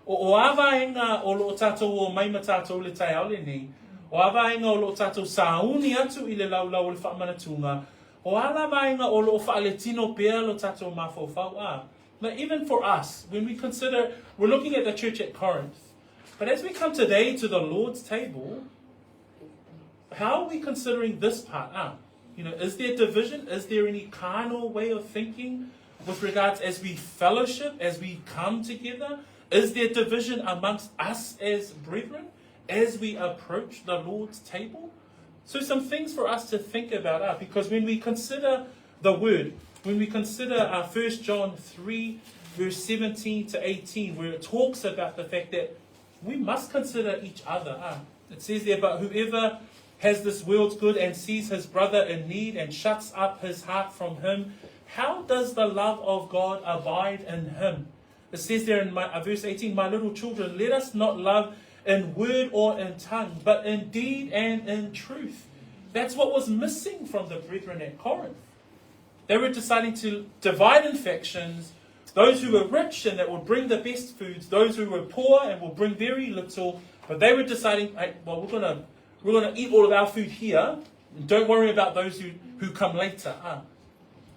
o, o a vaega o lo o tatou omai ma tatou i le taeao lenei, o a vaega o lo o tatou sauni atu i le laulau o le faamanatuga, o a la vaega o lo o faaletino pea lo tatou mafaufau, ā, but even for us, when we consider, we're looking at the church at Corinth, but as we come today to the Lord's table, how are we considering this part? You know, is there division? Is there any carnal way of thinking with regards as we fellowship, as we come together? Is there division amongst us as brethren as we approach the Lord's table? So some things for us to think about are because when we consider the word, when we consider 1 John 3, verse 17 to 18, where it talks about the fact that we must consider each other. It says there, but whoever has this world's good and sees his brother in need and shuts up his heart from him, how does the love of God abide in him? It says there in my, verse 18, My little children, let us not love in word or in tongue, but in deed and in truth. That's what was missing from the brethren at Corinth. They were deciding to divide in factions those who were rich and that would bring the best foods, those who were poor and will bring very little. But they were deciding, hey, well, we're going to We're going to eat all of our food here. Don't worry about those who, who come later. Ah.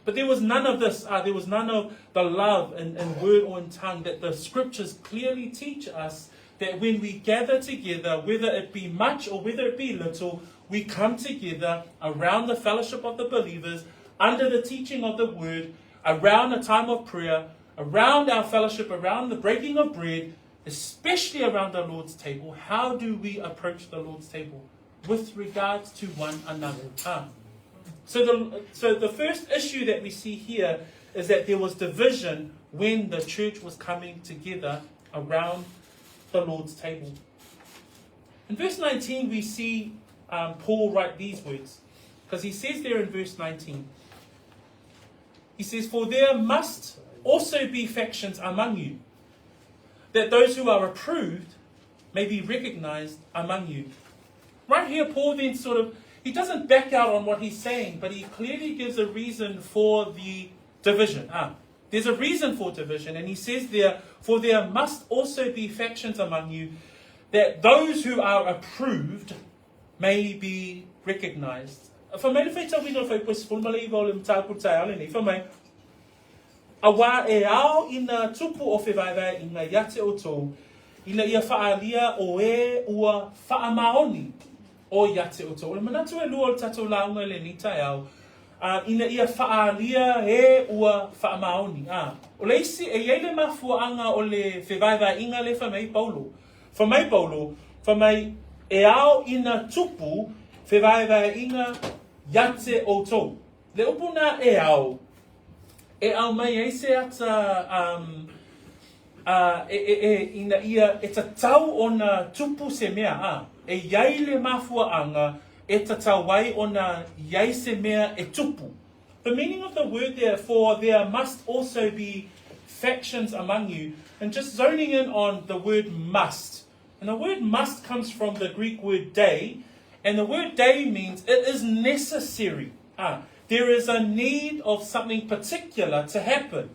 But there was none of this. Ah, there was none of the love in, in word or in tongue that the scriptures clearly teach us that when we gather together, whether it be much or whether it be little, we come together around the fellowship of the believers, under the teaching of the word, around a time of prayer, around our fellowship, around the breaking of bread, especially around the Lord's table. How do we approach the Lord's table? With regards to one another. Ah. So the, so the first issue that we see here is that there was division when the church was coming together around the Lord's table. In verse 19, we see um, Paul write these words, because he says there in verse 19, he says, For there must also be factions among you, that those who are approved may be recognized among you. Right here, Paul then sort of, he doesn't back out on what he's saying, but he clearly gives a reason for the division. Ah, there's a reason for division, and he says there, For there must also be factions among you, that those who are approved may be recognized. Fa mai le faitauina o le Fuaiupu 19 o le mataupu taeao lenei, fa mai, Auā e ao ina tupu o fevaevaeaiga ia te outou, ina ia faaalia o e ua faamaoni o ia te outou. O le manatu e lua o le tatou lauga i lenei taeao, ā, ina ia faaalia e ua faamaoni. Ā, o le isi, e i ai le mafuaaga o le fevaevaeaiga lea fai mai Paulo. Fai mai Paulo, fai mai, e ao ina tupu fevaevaeaiga ia te outou. Le upu na e ao, e aumai ai se ata um, uh, e, e, e, ina ia e tatau ona tupu se mea, a, e iai le mafuaaga e tatau ai ona iai se mea e tupu. The meaning of the word there, for there must also be factions among you, and just zoning in on the word must. And the word must comes from the Greek word day, and the word day means it is necessary. Ah, there is a need of something particular to happen.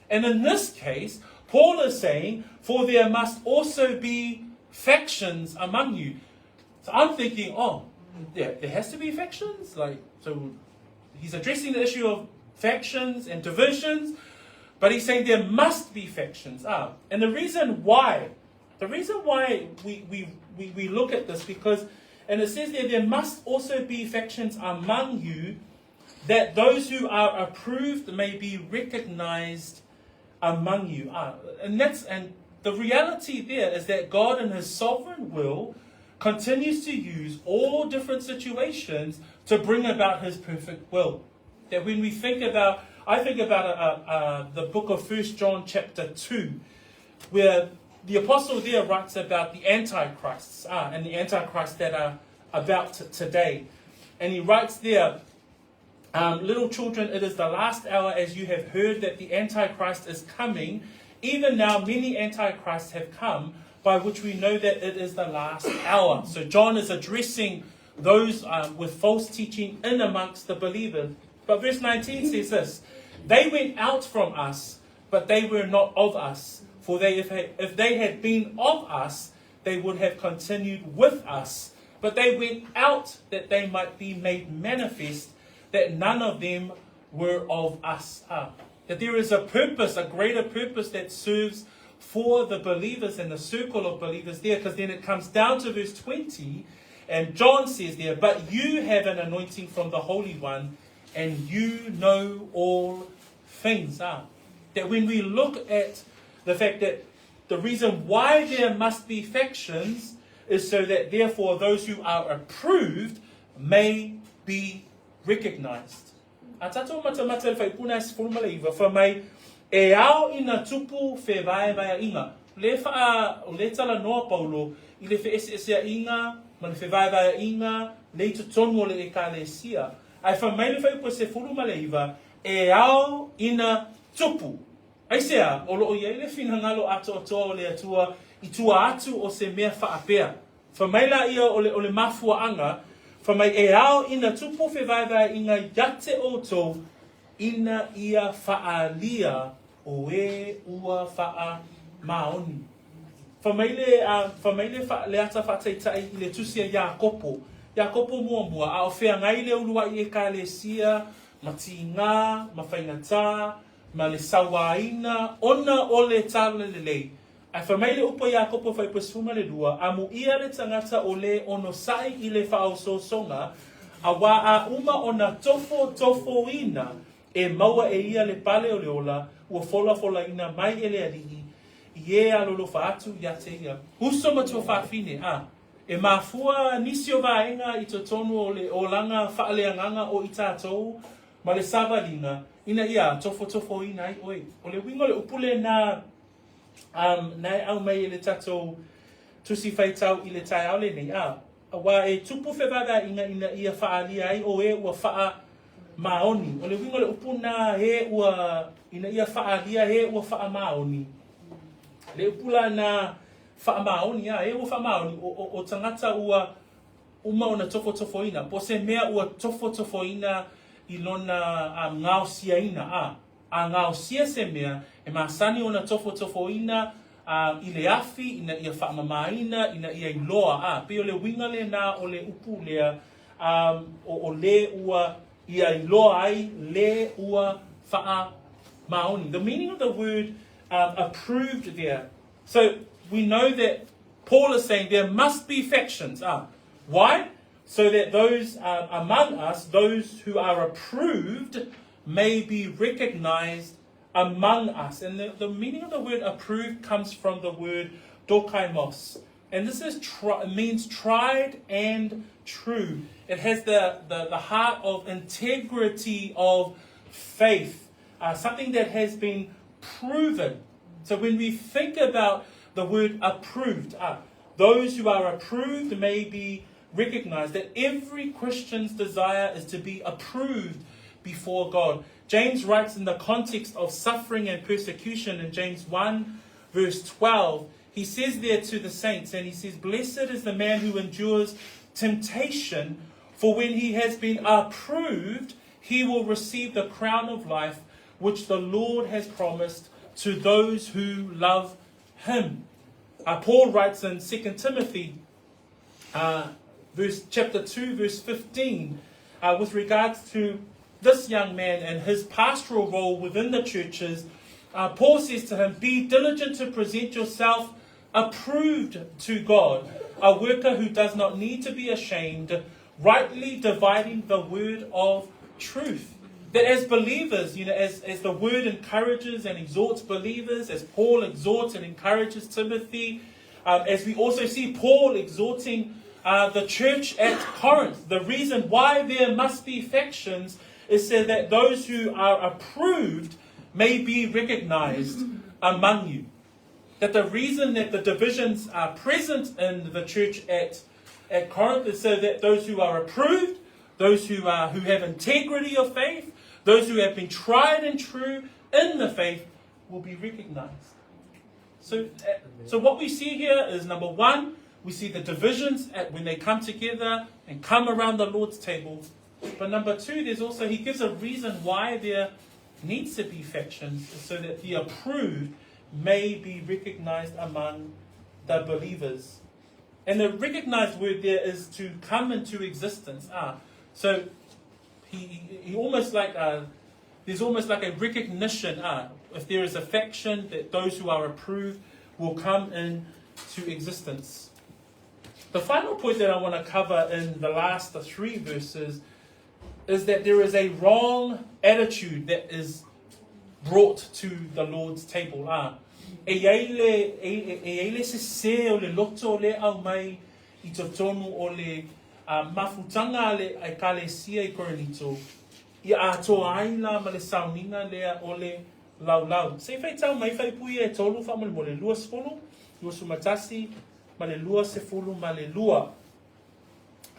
And in this case, Paul is saying, for there must also be factions among you. So I'm thinking, oh, yeah, there has to be factions. Like, so he's addressing the issue of factions and divisions, but he's saying there must be factions. Ah, and the reason why, the reason why we, we, we, we look at this, because, and it says there, there must also be factions among you, that those who are approved may be recognized among you. Ah, and that's and the reality there is that God in his sovereign will continues to use all different situations to bring about his perfect will. That when we think about, I think about uh, uh, the book of First John chapter 2, where the apostle there writes about the antichrists uh, and the antichrists that are about today. And he writes there, um, little children, it is the last hour as you have heard that the Antichrist is coming. Even now, many Antichrists have come, by which we know that it is the last hour. So, John is addressing those um, with false teaching in amongst the believers. But verse 19 says this They went out from us, but they were not of us. For they, if, if they had been of us, they would have continued with us. But they went out that they might be made manifest that none of them were of us. Ah, that there is a purpose, a greater purpose that serves for the believers and the circle of believers there, because then it comes down to verse 20, and John says there, But you have an anointing from the Holy One, and you know all things. Ah, that when we look at the fact that the reason why there must be factions is so that therefore those who are approved may be recognized. A tatou matamata le faipuna e 19, fa mai, e ao ina tupu fevaevaeaiga. Le whaa, o le tala noa Paulo, i le feeseeseaiga, ma le fevaevaeaiga, le i totonu o le ekalesia. Ae fa mai le fuaiupu e 19, e ao ina tupu. Aisea, o loo i ai le finagalo atoatoa o le Atua i tua atu o se mea faapea. Fa mai la ia o le, o le mafuaaga, fa mai e ao ina tupu fevaevaeaiga ia te outou ina ia faalia o e ua faamaoni. Fai mai le, fai mai le, le ata faataitai i le tusi a Iakopo, Iakopo muamua, a o feagai le uluai Ekalesia ma tigā, ma faigatā, ma le sauāina, ona o le Talalelei. Ae fai mai le upu a Iakopo fuaiupu 12, Amuia le tagata o lē onosai i le faaosoosoga, auā a uma ona tofotofoina e maua e ia le pale o le ola ua folafolaina mai e le Alii i e alolofa atu ia te ia. Uso ma tuafafine, a e mafua nisi o vaega i totonu o le olaga faaleagaga o i tatou ma le savaliga ina ia tofotofoina ai oe. O le uiga o le upu lena um, na e aumai e le tatou tusi faitau i le taeao lenei, a Aua e tupu fevaevaeaiga ina ia faaalia ai o e ua faamaoni. O le uiga o le upu na e ua, ina ia faaalia e ua faamaoni. Le upu la na faamaoni, a e ua faamaoni, o, o, o tagata ua uma ona tofotofoina, po o se mea ua tofotofoina i lona um, gaosiaina, a. A gaosia se mea, e masani ona tofotofoina a, i le afi ina ia faamamaina, ina ia iloa, a, pei o le uiga lena o le upu lea, a, o, o le ua ia iloa ai le ua faamaoni. The meaning of the word um, approved there. So we know that Paul is saying there must be factions. Ah, why? So that those among us, those who are approved, may be recognized among us. And the, the meaning of the word approved comes from the word dokimos. And this is tri- means tried and true. It has the, the, the heart of integrity of faith, uh, something that has been proven. So when we think about the word approved, uh, those who are approved may be recognized that every Christian's desire is to be approved before God. James writes in the context of suffering and persecution in James 1, verse 12. He says there to the saints, and he says, Blessed is the man who endures temptation, for when he has been approved, he will receive the crown of life which the Lord has promised to those who love him. Uh, Paul writes in 2 Timothy uh, verse, chapter 2, verse 15, uh, with regards to this young man and his pastoral role within the churches, uh, Paul says to him, Be diligent to present yourself approved to God, a worker who does not need to be ashamed, rightly dividing the word of truth. That as believers, you know, as, as the word encourages and exhorts believers, as Paul exhorts and encourages Timothy, um, as we also see Paul exhorting uh, the church at Corinth, the reason why there must be factions is so that those who are approved may be recognized among you. That the reason that the divisions are present in the church at, at Corinth is so that those who are approved, those who, are, who have integrity of faith, those who have been tried and true in the faith will be recognized. So, eh, so what we see here is number one, we see the divisions at when they come together and come around the Lord's table. But number two, there's also, he gives a reason why there needs to be factions so that the approved may be recognized among the believers. And the recognized word there is to come into existence. Ah, so he, he almost like uh, there's almost like a recognition. Ah, if there is a faction, that those who are approved will come into existence. The final point that I want to cover in the last three verses is that there is a wrong attitude that is brought to the Lord's table. Ah, e iai le, e, e, e iai le sesē o le loto le au mai i totonu o le uh, mafutanga a le Ekalesia i Korinito, i atoa ai la ma le sauniga lea o le laulau. Se i faitau mai faipui e tolu faamolemole, 20, 21 ma le 22.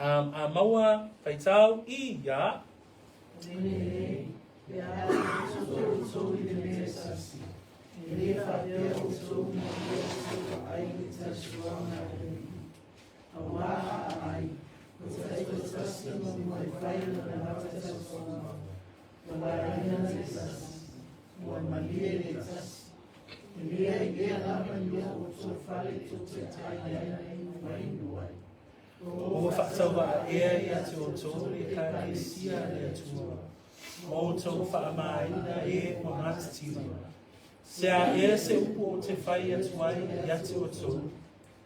Um, a maua faitau i ia. Lelei, pe a outou outou i le mea e tasi, e le faapea outou ina ia outou vaai i le tausuaga a le Alii. Auā a ai, ua taitoatasi ma ua fai lona lava tausoaga, ua laina le tasi, ua malie le tasi. E leai ea lava ni o outou fale tou te ai ai ma inu ai. Ua faatauvaa ea ia te outou le Ekalesia a le Atua, ma outou faamamaina e ua matitiva. Se a ea se upu ou te fai atu ai ia te outou,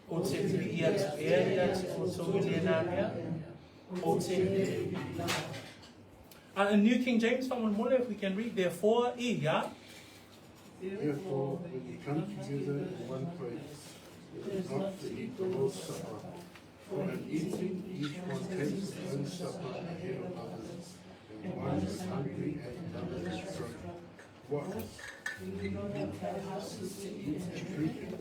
ou te pipii atu ea ia te outou i lena mea? Ou te le pipii lava. In New King James, faamolemole, if we can read, therefore, ia. Therefore, when you come together in one place, it is not to eat the Lord's Supper. For in eating, each one takes his own supper ahead of others, and one is hungry and another is drunk. What? Do you not have houses to eat and drink in?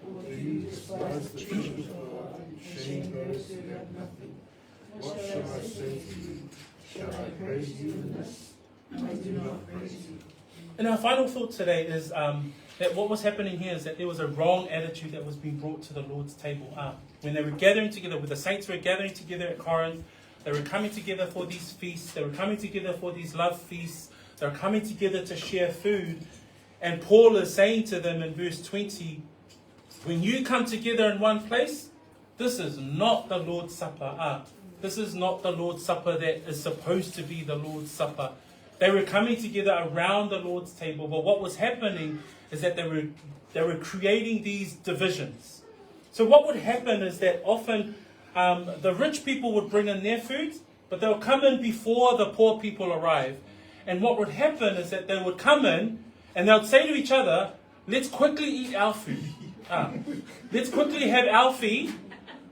Or do you despise the church of God and shame those who have nothing? What shall I say to you? Shall I praise you in this? I do not praise you. And our final thought today is that what was happening here is that there was a wrong attitude that was being brought to the Lord's table. When they were gathering together, when the saints were gathering together at Corinth, they were coming together for these feasts, they were coming together for these love feasts, they were coming together to share food. And Paul is saying to them in verse 20, when you come together in one place, this is not the Lord's Supper. This is not the Lord's Supper that is supposed to be the Lord's Supper. They were coming together around the Lord's table, but what was happening is that they were creating these divisions. So what would happen is that often the rich people would bring in their food, but they'll come in before the poor people arrive. And what would happen is that they would come in and they'll say to each other, let's quickly eat our food. Let's quickly have our feed.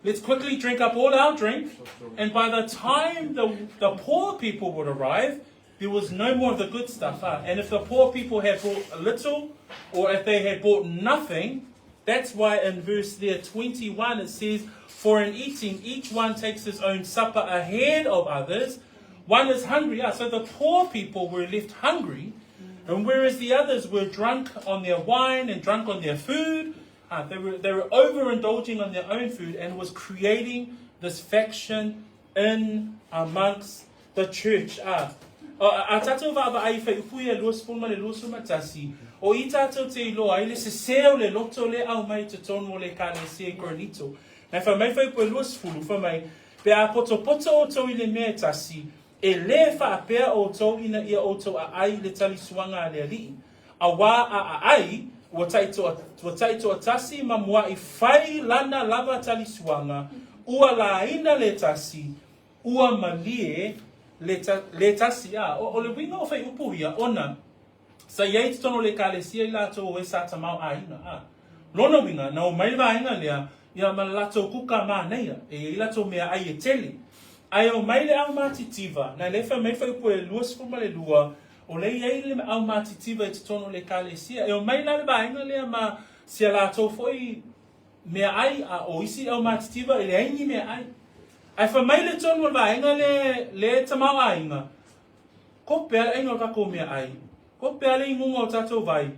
Let's quickly drink up all our drink. And by the time the poor people would arrive, there was no more of the good stuff. And if the poor people had bought a little, or if they had bought nothing, that's why in verse there 21 it says, for in eating, each one takes his own supper ahead of others. One is hungry. So the poor people were left hungry, and whereas the others were drunk on their wine and drunk on their food, they were overindulging on their own food, and was creating this faction in amongst the church. A tātou vaava ai whai upu ia 20 ma le 21, o i tātou te iloa ai le se seo le loto le au mai te tonu o le ekalesia i Korinito. Nei whai mai whai upu e 20, whai mai, pe a poto poto o tau i le mea tasi, e le whaapea o tau ina ia o tau a ai le tali suanga a le alii. A wā a ai, ua taitoa tasi ma mua i whai lana lava tali suanga, ua laina le tasi, ua malie le tasi. O le winga o whai upu ia, ona, sa iai te tono le ekalesia i lātou o e sa tamau āina. Lona winga, na o mai le vaenga lea, ia ma lātou kuka māneia, e i lātou mea ai e tele. Ai o mai le au mātitiva, na le whai mai whai upu e 22, o le iai le au mātitiva i te tono le ekalesia. E o mai la le vaenga lea ma sia lātou foi mea ai, a o isi au mātitiva e le aingi mea ai. Ai whai mai le tono le vaenga le tamau āinga, ko pea le ainga o kako mea ai, ko pea le ingunga o tātou vai,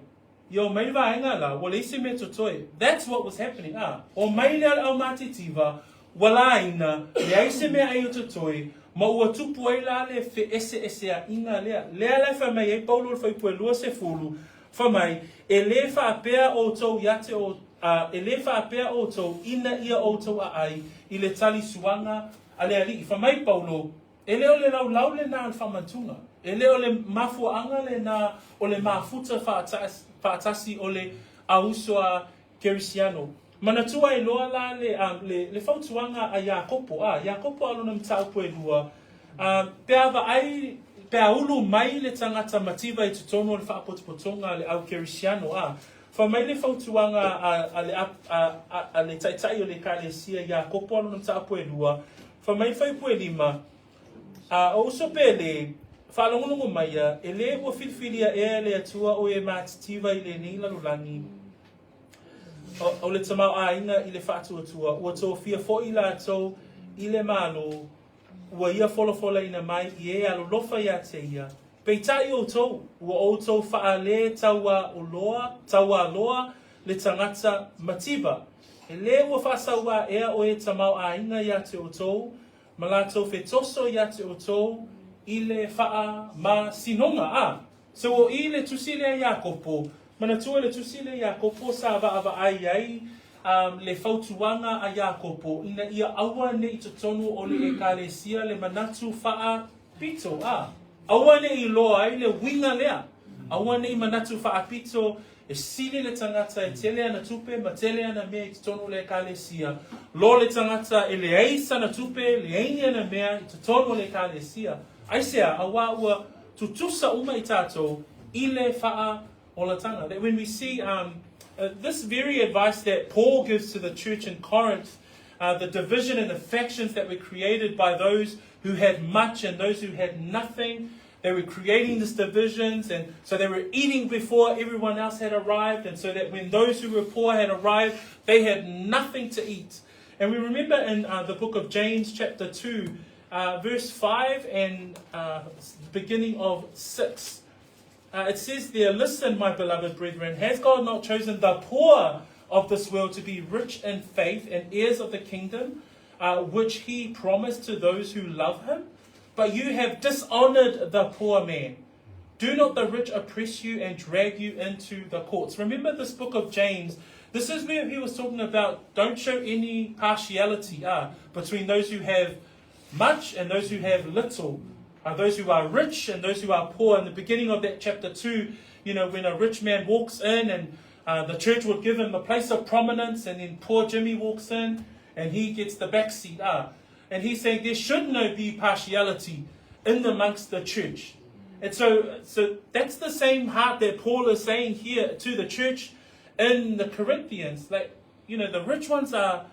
ia o mai le vaenga la, ua le isi mea totoe. That's what was happening. O mai le au mātitiva, ua laina, le aise mea ai o totoe, ma ua tupu ai la le fe ese ese a inga lea. Lea le whai mai e Paulo le whai pue lua se fulu, whai mai, e le whaapea o tau iate o, e le whaapea o tau ina ia o tau a ai, i le tali suanga a le alii. Whai mai Paulo, e leo le lau lau le nā le whamantunga. E leo le mafuaanga le nā o le mafuta whaatasi o le auso a Kerisiano. Manatua e loa la le fautuanga a Iakopo. Iakopo alona mtau e lua. Pe ava ai, pe aulu mai le tangata mativa i tutono le whaapotopotonga le au Kerisiano. Wha mai le fautuanga a le taitai o le ekalesia Iakopo alona mtau e lua. Wha mai whai pue lima. O uso pele, whaalongolongo maia, e le ua filfilia ea le atua o e mātitiva i le nei lalolagi. O le tamau āinga i le whaatuatua, ua tō fia fo i lātou i le mālo, ua ia folofola ina mai i e alolofa ia te ia. Peitai o tau, ua o tau whaale taua o loa, taua loa le tangata mativa. E le ua whaasaua ea o e tamau āinga ia te o tau, ma lātou whetoso ia te o tau i le whaa ma sinonga. So o i le tusi lea Iakopo, Manatua le tusi lea Iakopo sa vaavaai ai um, le fautuaga a Iakopo ina ia aua ne i totonu o le Ekalesia le manatu faapito, a aua ne i iloa ai le uiga lea. Aua ne i manatu faapito e sili le tagata e tele ana tupe ma tele ana mea i totonu o le Ekalesia, lo le tagata e leai sana tupe, leai ni ana mea i totonu o le Ekalesia. Aisea? Auā ua tutusa uma i tātou i le faaolatanga. That when we see um, this very advice that Paul gives to the church in Corinth, the division and the factions that were created by those who had much and those who had nothing, they were creating these divisions, and so they were eating before everyone else had arrived, and so that when those who were poor had arrived, they had nothing to eat. And we remember in the book of James, chapter 2, verse 5 and beginning of 6. It says there, Listen, my beloved brethren, has God not chosen the poor of this world to be rich in faith and heirs of the kingdom, which he promised to those who love him? But you have dishonored the poor man. Do not the rich oppress you and drag you into the courts? Remember this book of James. This is where he was talking about don't show any partiality between those who have much and those who have little, those who are rich and those who are poor. In the beginning of that chapter 2, you know, when a rich man walks in and the church would give him a place of prominence, and then poor Jimmy walks in and he gets the back seat. And he's saying there should no be partiality in amongst the church. And so that's the same heart that Paul is saying here to the church in the Corinthians. Like, you know, the rich ones are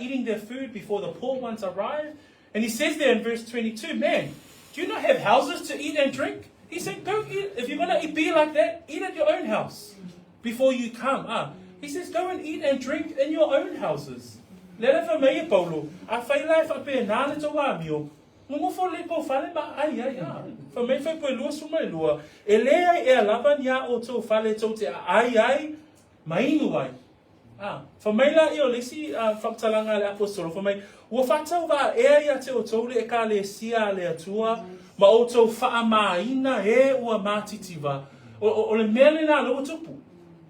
eating their food before the poor ones arrive. And he says there in verse 22, man, do you not have houses to eat and drink? He said, go eat. If you're going to be like that, eat at your own house before you come. He says, go and eat and drink in your own houses. Le le fa mai e Paulo, afai la e faapena le tou amio, nonofo lelei i kou fale ma ai ai a. Fai mai fuaiupu e 22, e leai ea lava ni a outou fale tou te aai ai ma inu ai. A, fai mai laia o le isi faamatalaga a le Aposetolo, fai mai, Ua faatauvaa ea ia te outou le Ekalesia a le Atua, ma outou faamāina e ua matitiva. O, o, o le mea lenā lea ua tupu.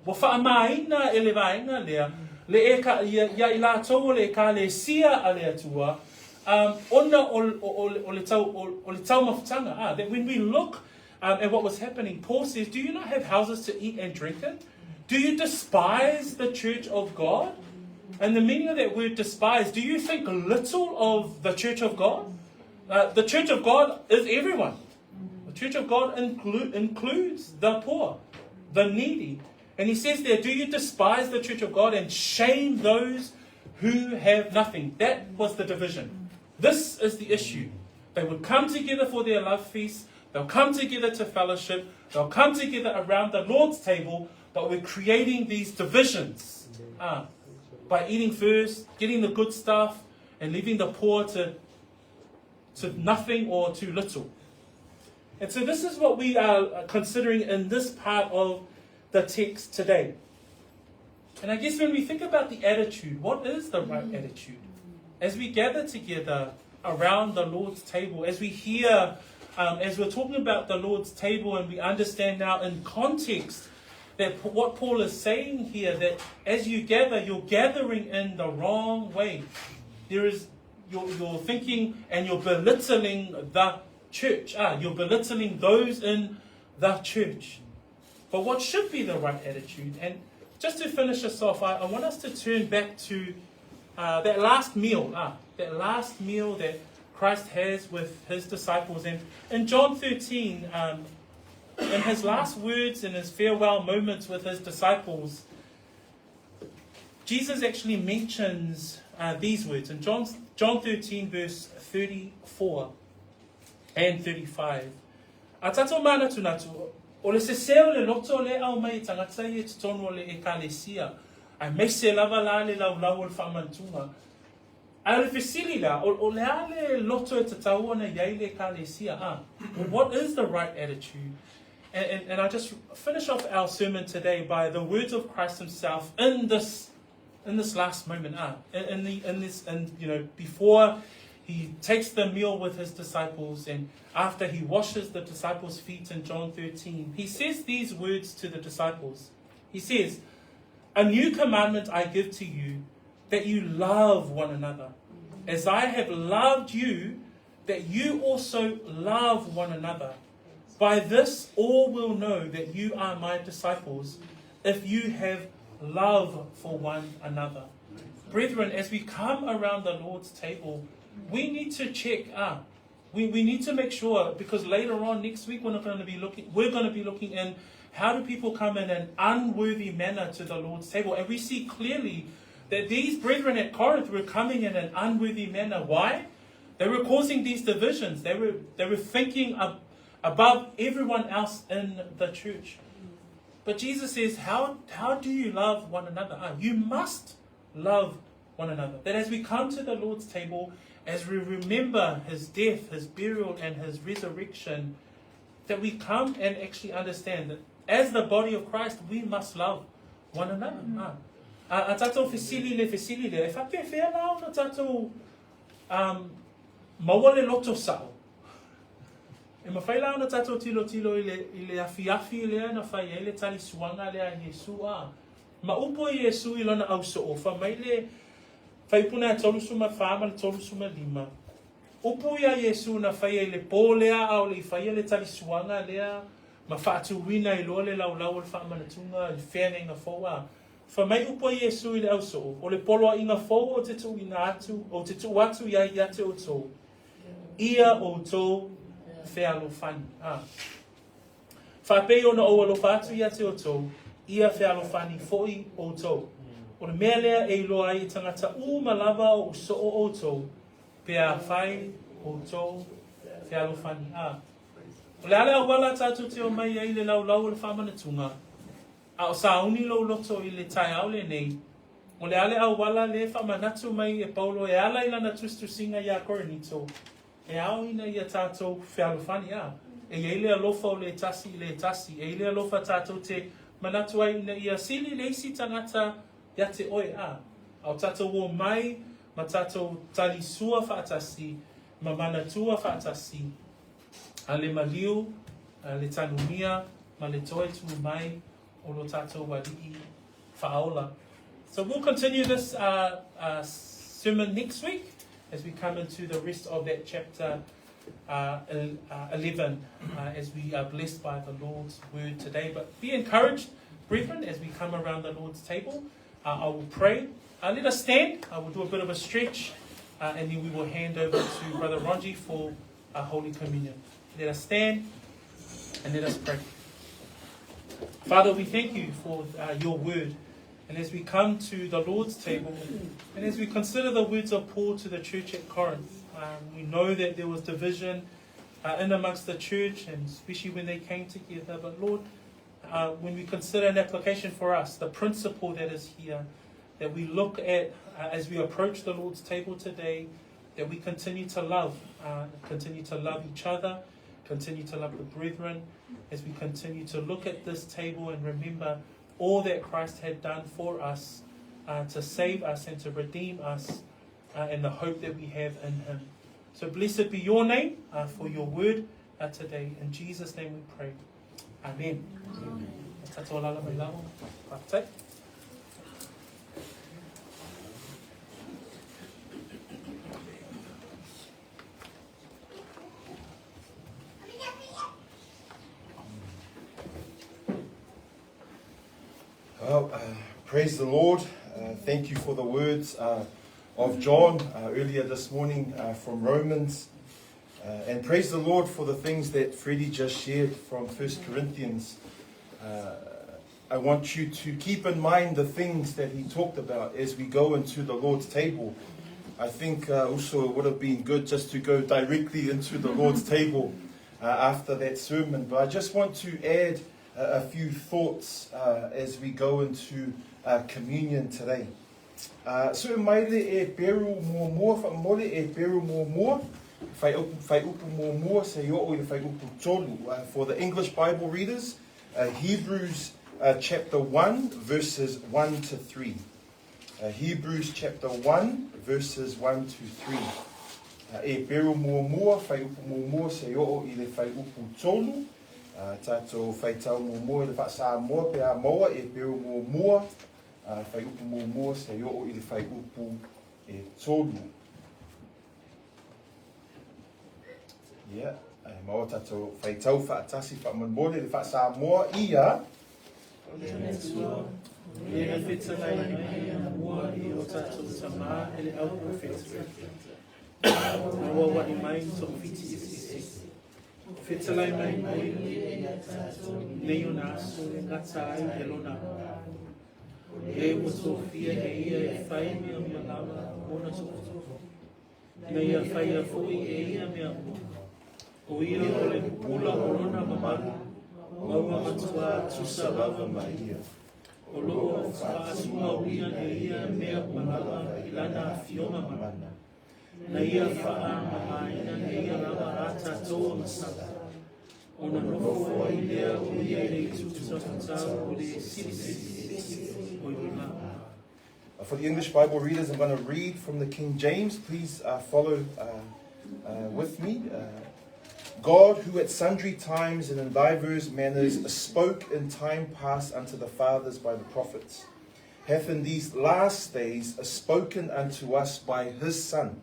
Ua faamāina e le vaega lea, le eka, ia, ia i latou o le Ekalesia a le Atua, um, ona o, o, o, o, le tau, o, o le taumafataga. Ah, that when we look at what was happening, Paul says, do you not have houses to eat and drink in? Do you despise the church of God? And the meaning of that word despise, do you think little of the church of God? The church of God is everyone. The church of God includes the poor, the needy. And he says there, do you despise the church of God and shame those who have nothing? That was the division. This is the issue. They would come together for their love feast. They'll come together to fellowship. They'll come together around the Lord's table, but we're creating these divisions by eating first, getting the good stuff, and leaving the poor to nothing or too little. And so this is what we are considering in this part of the text today. And I guess when we think about the attitude, what is the right attitude? As we gather together around the Lord's table, as we hear, as we're talking about the Lord's table, and we understand now in context that what Paul is saying here, that as you gather, you're gathering in the wrong way. You're thinking and you're belittling the church. You're belittling those in the church. But what should be the right attitude? And just to finish us off, I want us to turn back to that last meal, that last meal that Christ has with his disciples. And in John 13, in his last words, in his farewell moments with his disciples, Jesus actually mentions these words in John 13, verse 34 and 35. A tatou manatunatu, o le sesē o le loto lea e aumai e tagata ia i totonu o le Ekalesia, aemaise lava la le laulau o le faamanatuga. Ae o le fesili la, o le a le loto e tatau ona i ai le Ekalesia? Well, what is the right attitude? And I just finish off our sermon today by the words of Christ himself in this last moment, in the in this in you know before he takes the meal with his disciples, and after he washes the disciples' feet in John 13, he says these words to the disciples. He says, A new commandment I give to you, that you love one another. As I have loved you, that you also love one another. By this all will know that you are my disciples, if you have love for one another. Brethren, as we come around the Lord's table, we need to check up. We, we need to make sure because later on next week we're not going to be looking we're going to be looking in how do people come in an unworthy manner to the Lord's table? And we see clearly that these brethren at Corinth were coming in an unworthy manner. Why? They were causing these divisions. They were, they were thinking ab- above everyone else in the church. But Jesus says, how, how do you love one another? Ah, you must love one another. That as we come to the Lord's table, as we remember his death, his burial, and his resurrection, that we come and actually understand that as the body of Christ, we must love one another. Mm. Ah. A, a tātou fesili le fesili le, e whapewhea la ona tātou um, maua le loto sao. E mawhai la ona tātou tilo tilo i le, i le awhi awhi lea na whai ai le tali suanga lea Iesu a. Ma upu o Iesu i lona ausoo, fai mai le Fuaipuna e 34 ma le 35. Upu ia Iesu na faia i le po lea a o le i faia le talisuaga lea ma faatuina ai loa le laulau o le faamanatuga i le feagaiga fou a. Fai mai upu a Iesu i le ausoo, O le poloaiga fou ou te tuuina atu, ou te tuu atu i ai ia te outou, ia outou fealofani. A. Faapei ona ou alofa atu ia te outou, ia fealofani foʻi outou. O le mea lea e iloa ai e tagata uma lava o ou soo outou, pe afai outou fealofani. A. O le a le auala tatou te omai ai i le laulau o le faamanatuga, a o sauni lou loto i le taeao lenei, o le a le auala le faamanatu mai e Paulo e ala i lana tusitusiga iā Korinito, E ao ina ia tātou fealofani, ā, e i ai le alofa o le tasi i le tasi, e i le alofa tātou te manatu ai ina ia sili le isi tangata ia te oe, ā, a o tātou ō mai ma tātou talisua faatasi, ma manatua faatasi, a le maliu, a le tanumia, ma le toe tū mai o lo tātou Alii Faaola. So we'll continue this uh, uh, sermon next week as we come into the rest of that chapter uh, uh, 11 uh, as we are blessed by the Lord's word today. But be encouraged, brethren, as we come around the Lord's table. Uh, I will pray. Uh, let us stand. I will do a bit of a stretch uh, and then we will hand over to Brother Ronji for a Holy Communion. Let us stand and let us pray. Father, we thank you for uh, your word. And as we come to the Lord's table, and as we consider the words of Paul to the church at Corinth, um, we know that there was division uh, in amongst the church, and especially when they came together. But Lord, uh, when we consider an application for us, the principle that is here, that we look at uh, as we approach the Lord's table today, that we continue to love, uh, continue to love each other, continue to love the brethren, as we continue to look at this table and remember all that Christ had done for us uh, to save us and to redeem us uh, and the hope that we have in him. So blessed be your name uh, for your word uh, today. In Jesus' name we pray. Amen. Amen. Well, uh, praise the Lord. Uh, thank you for the words uh, of John uh, earlier this morning uh, from Romans. Uh, and praise the Lord for the things that Freddie just shared from First Corinthians. I want you to keep in mind the things that he talked about as we go into the Lord's table. I think also it would have been good just to go directly into the Lord's table after that sermon. But I just want to add a, a few thoughts as we go into communion today. So mai le e peru muamua, whaamole e peru muamua, whai upu muamua, se i o i le fuaiupu tolu. For the English Bible readers, Hebrews chapter 1, verses 1 to 3. Hebrews chapter 1, verses 1 to 3. Eperu muamua, fuaiupu muamua seia oo i le fuaiupu tolu. Tatou faitau muamua i le faa-Samoa pe a maua Eperu muamua, fuaiupu muamua seia oo i le fuaiupu e tolu. Ia, e maua tatou faitau faatasi faamolemole le faa-Samoa ia. O le Atua, e na fetalai mai anamua i o tatou tamā e le auprofeta, na auauai mai i toafiti eseese. Fetalai mai foi ia i nei ona aso e gata ai e lona Alo, e ua tofia e ia e fai mea uma lava ona tofitofi, na ia faia foi e ia mea uma. O ia o le pupula o lona mamalu, ma ua matuā tusa lava ma ia. O lo o faatuaina e ia mea uma lava i lana afioga mana. Na ia faamamaina e ia lava a tatou agasala, ona nofo ai lea o ia i le itu tau o le Silisili Ese o i luga. For the English Bible readers, I'm going to read from the King James. Please follow with me. God, who at sundry times and in divers manners spoke in time past unto the fathers by the prophets, hath in these last days spoken unto us by his Son,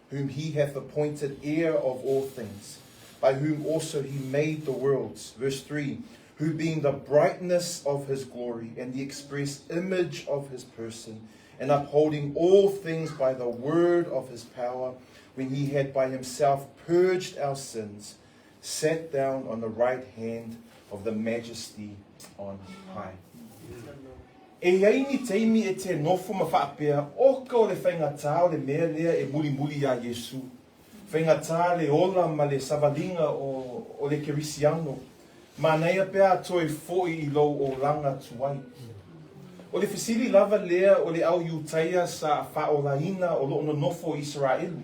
whom he hath appointed heir of all things, by whom also he made the worlds. Verse 3 Who being the brightness of his glory and the express image of his person, and upholding all things by the word of his power, when he had by himself purged our sins, sat down on the right hand of the majesty on high. E i ai ni taimi e te nofo ma faapea, oka o le faigata o le mea lea e mulimuli iā Iesu. Faigata le ola ma le savaliga o, o le Kerisiano. Manaia pe a toe foʻi i lou olaga tuai. O le fesili lava lea o le au Iutaia sa faaolaina o loo nonofo i Isaraelu.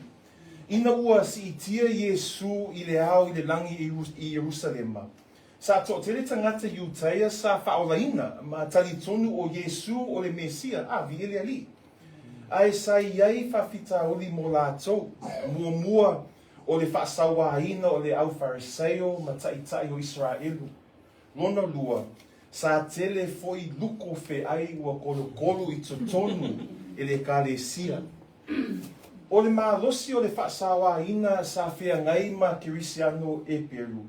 Ina ua siitia Iesu i le ao i le lagi i Ierusalema, Sa toatele tagata Iutaia sa faaolaina ma talitonu o Iesu o le Mesia, a viia le Alii. Ae sa i ai faafitauli mo latou, muamua o le faasauāina o le au Farisaio ma taitai o Isaraelu. Lona lua, sa tele foi luko feai ua kolokolo i totonu e le Ekalesia. O le malosi o le faasauāina sa feagai ma Kerisiano Eperu,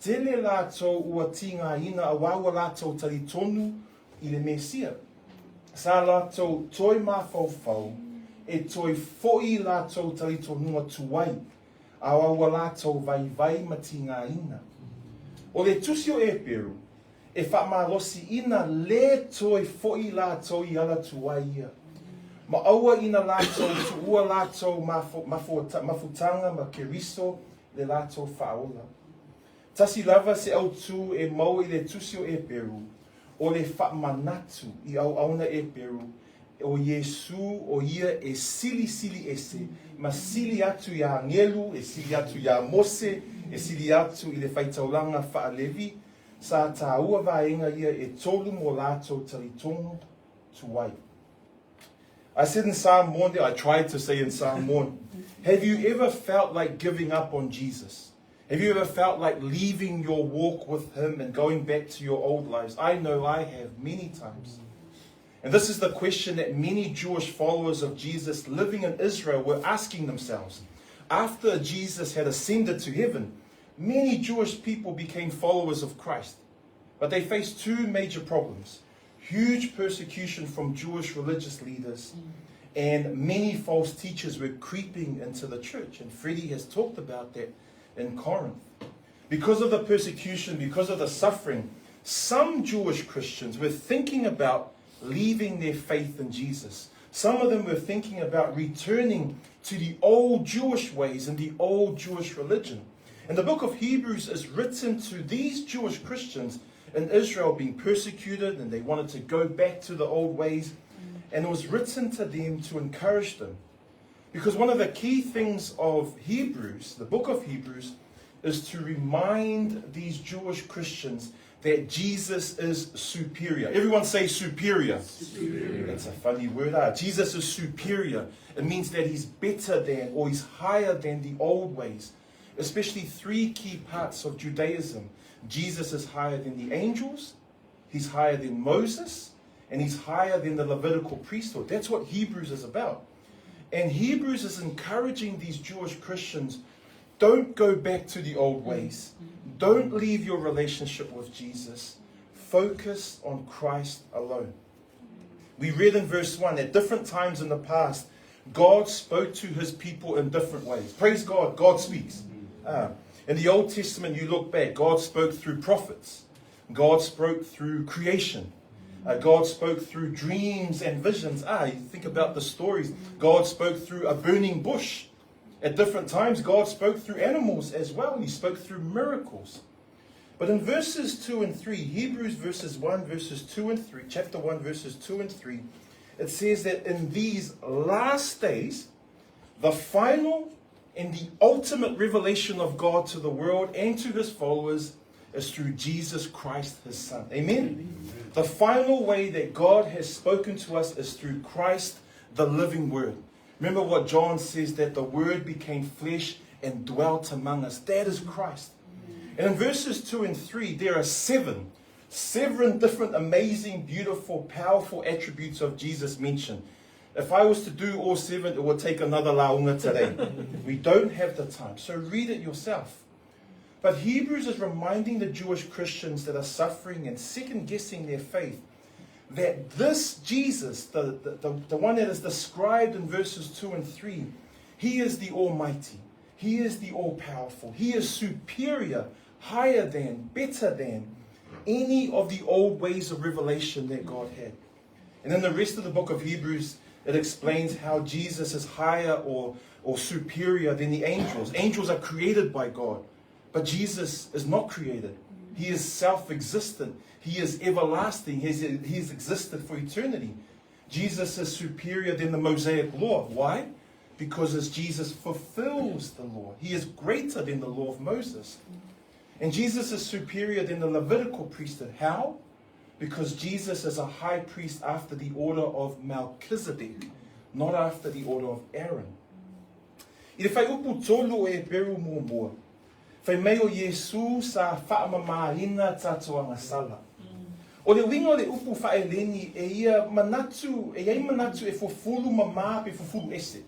Tele latou ua tigaina auā ua latou talitonu i le Mesia. Sa latou toe mafaufau e toe foʻi i latou talitonuga tuai, auā ua latou vaivai ma tigaina. O le Tusi o Eperu, e faamalosiina le toe foʻi latou i ala tuai ia, ma aua ina latou tuua latou mafutaga ma Keriso le latou faaola. Tasi lava se autū e maua i le Tusi o Eperu, o le faamanatu i auauna Eperu o Iesū o ia e silisili ese ma sili atu iā agelu, e sili atu iā Mose, e sili atu i le faitaulaga faa-Levi, sa tāua vaega ia e tolu mo latou talitonu tuai. I said in Samoan, I tried to say in Samoan, have you ever felt like giving up on Jesus? Have you ever felt like leaving your walk with him and going back to your old lives? I know I have many times. And this is the question that many Jewish followers of Jesus living in Israel were asking themselves. After Jesus had ascended to heaven, many Jewish people became followers of Christ. But they faced two major problems huge persecution from Jewish religious leaders, and many false teachers were creeping into the church. And Freddie has talked about that in Corinth. Because of the persecution, because of the suffering, some Jewish Christians were thinking about leaving their faith in Jesus. Some of them were thinking about returning to the old Jewish ways and the old Jewish religion. And the book of Hebrews is written to these Jewish Christians in Israel being persecuted and they wanted to go back to the old ways. And it was written to them to encourage them. Because one of the key things of Hebrews, the book of Hebrews, is to remind these Jewish Christians that Jesus is superior. Everyone say superior. Superior. That's a funny word. Ah, Jesus is superior. It means that he's better than or he's higher than the old ways. Especially three key parts of Judaism. Jesus is higher than the angels, he's higher than Moses, and he's higher than the Levitical priesthood. That's what Hebrews is about. And Hebrews is encouraging these Jewish Christians don't go back to the old ways. Don't leave your relationship with Jesus. Focus on Christ alone. We read in verse 1 at different times in the past, God spoke to his people in different ways. Praise God, God speaks. In the Old Testament, you look back, God spoke through prophets, God spoke through creation. God spoke through dreams and visions. You think about the stories. God spoke through a burning bush. At different times, God spoke through animals as well. He spoke through miracles. But in verses 2 and 3, Hebrews verses 1, verses 2 and 3, chapter 1, verses 2 and 3, it says that in these last days, the final and the ultimate revelation of God to the world and to his followers is through Jesus Christ, his Son. Amen? Amen? The final way that God has spoken to us is through Christ, the living Word. Remember what John says that the Word became flesh and dwelt among us. That is Christ. And in verses 2 and 3, there are seven, seven different amazing, beautiful, powerful attributes of Jesus mentioned. If I was to do all seven, it would take another launga today. We don't have the time. So read it yourself. But Hebrews is reminding the Jewish Christians that are suffering and second guessing their faith that this Jesus, the, the, the, the one that is described in verses 2 and 3, he is the Almighty. He is the All Powerful. He is superior, higher than, better than any of the old ways of revelation that God had. And in the rest of the book of Hebrews, it explains how Jesus is higher or, or superior than the angels. Angels are created by God, but Jesus is not created. He is self existent, He is everlasting, he has existed for eternity. Jesus is superior than the Mosaic law. Why? Because as Jesus fulfills the law, he is greater than the law of Moses. And Jesus is superior than the Levitical priesthood. How? Because Jesus is a high priest after the order of Melchizedek, not after the order of Aaron. I le whaiupu tolu o Eperu muamua, fai mai o Iesu sa whaamamāina tātou agasala. O le uiga o le upu faaeleni e ia manatu, e iai manatu e fufulu mamā pe fufulu ese.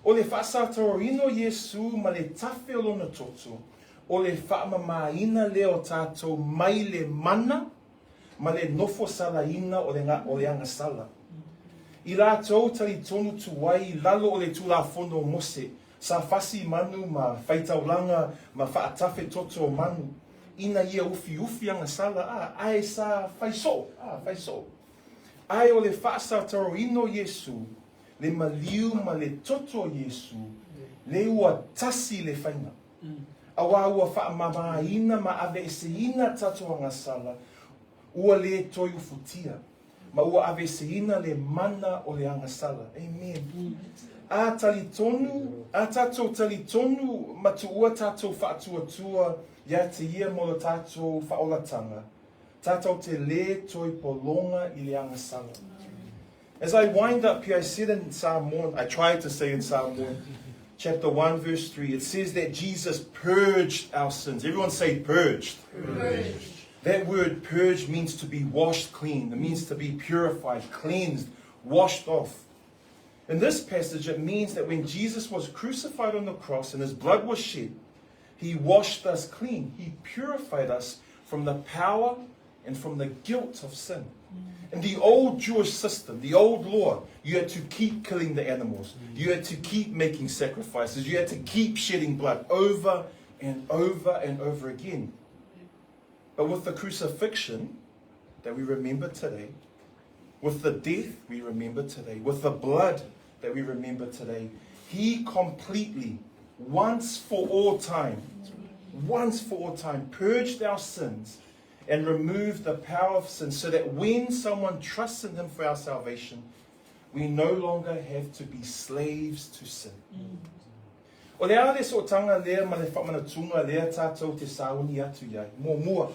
O le faasataroina o Iesu ma le tafe o lona toto, o le faamamāina lea o tātou mai le mana ma le nofo salaina o le, o le agasala. I lātou talitonu tuai i lalo o le Tulafono o Mose, sa fasi manu ma faitaulaga ma faatafe toto o manu, ina ia ufiufi agasala, a, ae sa fai soo, a, fai soo. Ae o le faasataroina o Iesu, le maliu ma le toto o Iesu, le ua tasi le faiga. Auā ua faamamāina ma aveeseina tatou agasala, ua lē toe ufutia, ma ua aveeseina le mana o le agasala. Amen. A talitonu, a tatou talitonu ma tuua tatou faatuatua iā te ia mo lo tatou faaolatanga, tatou te lē toe pologa i le agasala. As I wind up here, I said in Psalm 1, I tried to say in Psalm 1, chapter 1, verse 3, it says that Jesus purged our sins. Everyone say purged. Purged. That word purge means to be washed clean. It means to be purified, cleansed, washed off. In this passage, it means that when Jesus was crucified on the cross and his blood was shed, he washed us clean. He purified us from the power and from the guilt of sin. In the old Jewish system, the old law, you had to keep killing the animals. You had to keep making sacrifices. You had to keep shedding blood over and over and over again. But with the crucifixion that we remember today, with the death we remember today, with the blood that we remember today, he completely, once for all time, once for all time, purged our sins and removed the power of sin so that when someone trusts in him for our salvation, we no longer have to be slaves to sin. O le a le sootaga lea ma le faamanatuga lea tatou te sauni atu i ai? Muamua,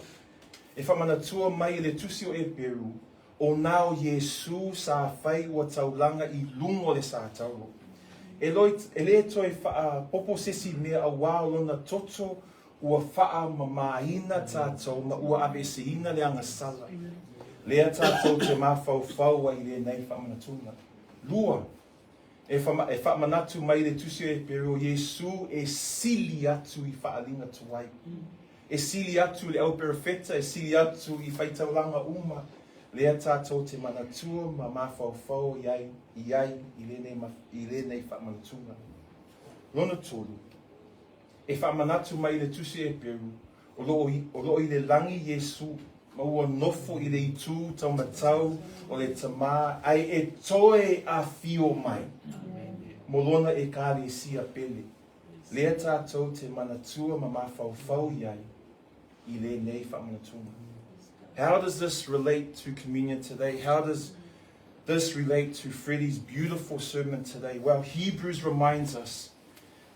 E faamanatua mai e le Tusi o Eperu, o na o Iesū sa fai ua taulaga i luga o le satauro. E e lē toe faapopo se isi mea auā o lona toto ua faamamāina tatou ma ua aveeseina le agasala. Lea tatou te mafaufau ai i lenei faamanatuga. Lua, e e faamanatu mai le Tusi o Eperu o Iesū e sili atu i faaaliga tuai. E sili atu i le au perofeta, e sili atu i faitaulaga uma, lea tatou te manatua ma mafaufau i ai i ai i lenei i lenei faamanatuga. Lona tolu, e faamanatu mai le Tusi o Eperu, o loo o loo i le lagi Iesū, ma ua nofo i le itu taumatau o le Tamā, ae e toe afio mai mo lona Ekalesia pele. Lea tatou te manatua ma mafaufau i ai i lenei faamanatuga. How does this relate to communion today? How does this relate to Freddie's beautiful sermon today? Well, Hebrews reminds us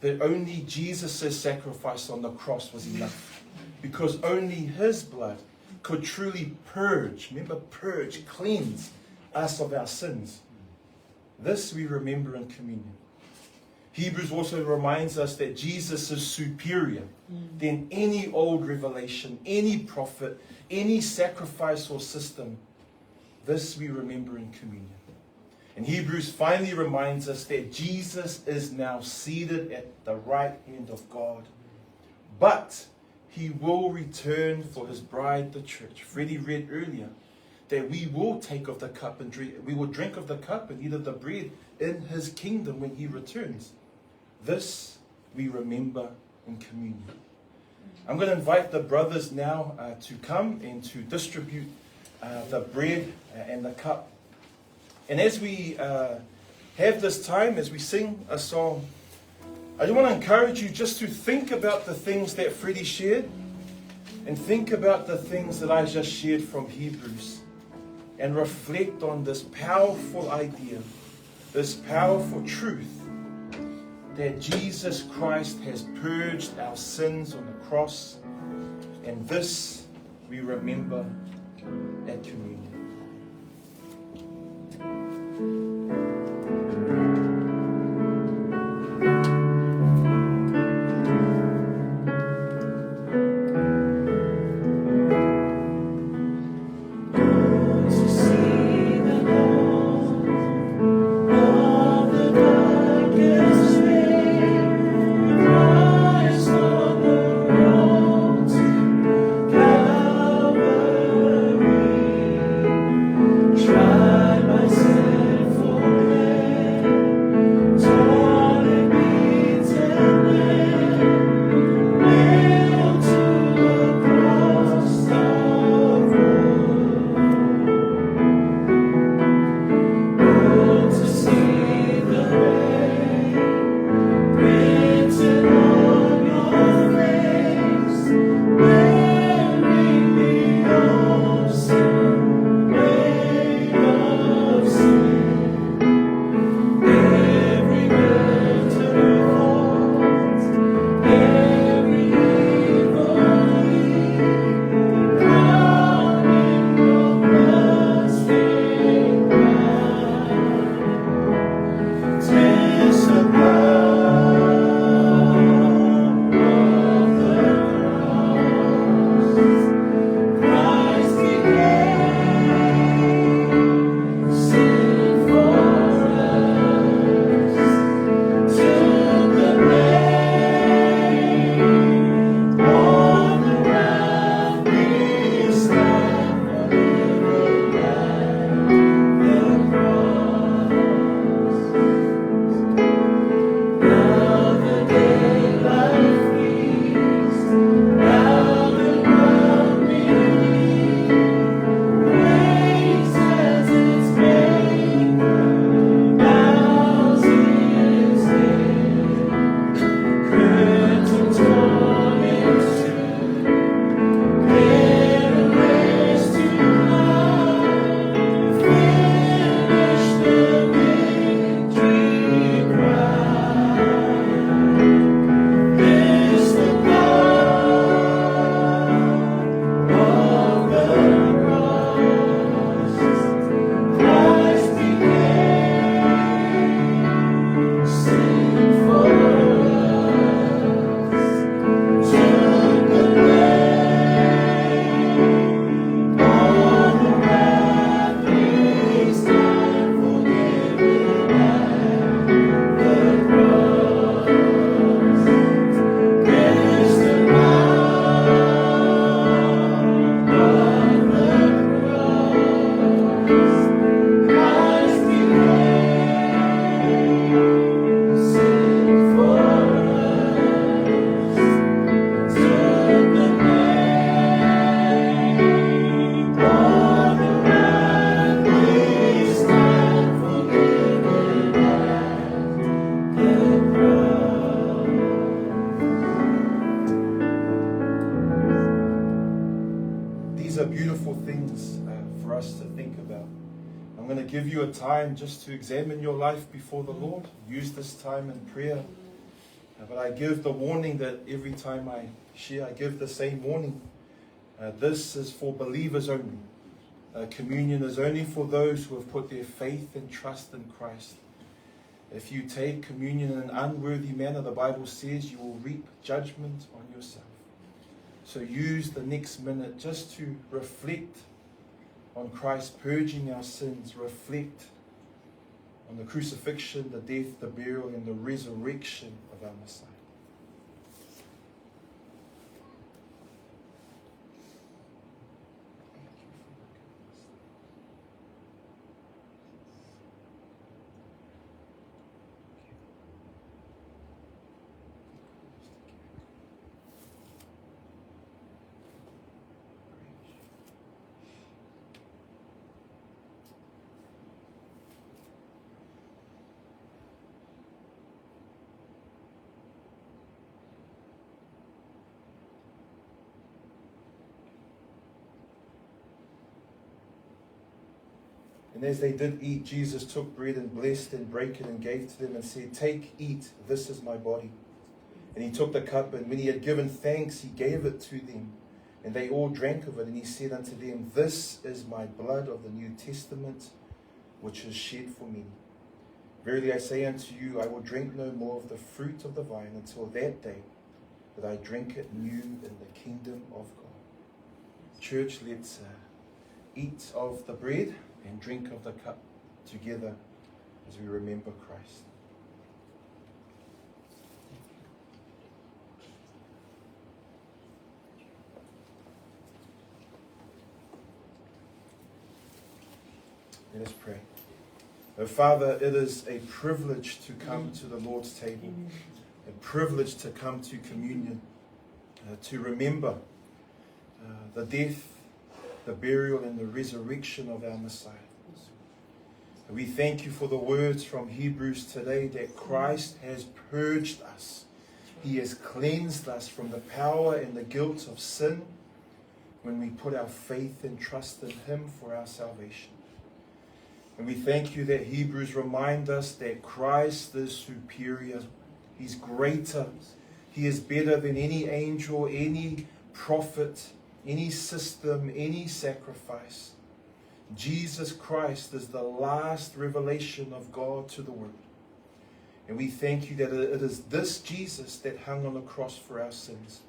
that only Jesus' sacrifice on the cross was enough. Because only his blood could truly purge, remember, purge, cleanse us of our sins. This we remember in communion. Hebrews also reminds us that Jesus is superior than any old revelation, any prophet, any sacrifice or system. This we remember in communion. And Hebrews finally reminds us that Jesus is now seated at the right hand of God. But he will return for his bride, the church. Freddie read earlier that we will take of the cup and drink, we will drink of the cup and eat of the bread in his kingdom when he returns. This we remember in communion. I'm going to invite the brothers now to come and to distribute the bread and the cup. And as we have this time, as we sing a song, I just want to encourage you just to think about the things that Freddie shared and think about the things that I just shared from Hebrews and reflect on this powerful idea, this powerful truth that Jesus Christ has purged our sins on the cross, and this we remember at communion. To see the dawn of the darkest day, Christ on the road to Calvary. think about. I'm going to give you a time just to examine your life before the Lord. Use this time in prayer. But I give the warning that every time I share, I give the same warning. This is for believers only. Communion is only for those who have put their faith and trust in Christ. If you take communion in an unworthy manner, the Bible says you will reap judgment on yourself. So use the next minute just to reflect on Christ purging our sins, reflect on the crucifixion, the death, the burial, and the resurrection of our Messiah. And as they did eat, Jesus took bread and blessed and brake it and gave to them and said, Take, eat, this is my body. And he took the cup, and when he had given thanks, he gave it to them. And they all drank of it. And he said unto them, This is my blood of the New Testament, which is shed for many. Verily I say unto you, I will drink no more of the fruit of the vine until that day that I drink it new in the kingdom of God. Church, let's eat of the bread and drink of the cup together as we remember Christ. Let us pray. Oh, Father, it is a privilege to come to the Lord's table, a privilege to come to communion, to remember the death, the burial, and the resurrection of our Messiah. We thank you for the words from Hebrews today that Christ has purged us. He has cleansed us from the power and the guilt of sin when we put our faith and trust in him for our salvation. And we thank you that Hebrews remind us that Christ is superior. He's greater. He is better than any angel, any prophet, any system, any sacrifice. Jesus Christ is the last revelation of God to the world. And we thank you that it is this Jesus that hung on the cross for our sins.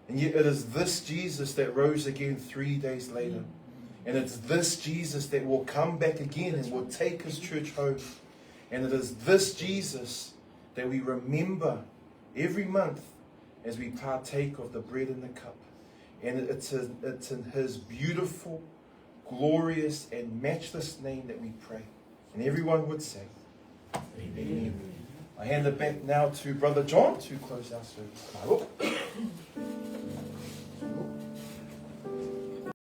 And yet it is this Jesus that rose again 3 days later. And it's this Jesus that will come back again and will take his church home. And it is this Jesus that we remember every month as we partake of the bread and the cup. And it's in his beautiful, glorious, and matchless name that we pray. And everyone would say, Amen. Amen. I hand it back now to Brother John to close our service.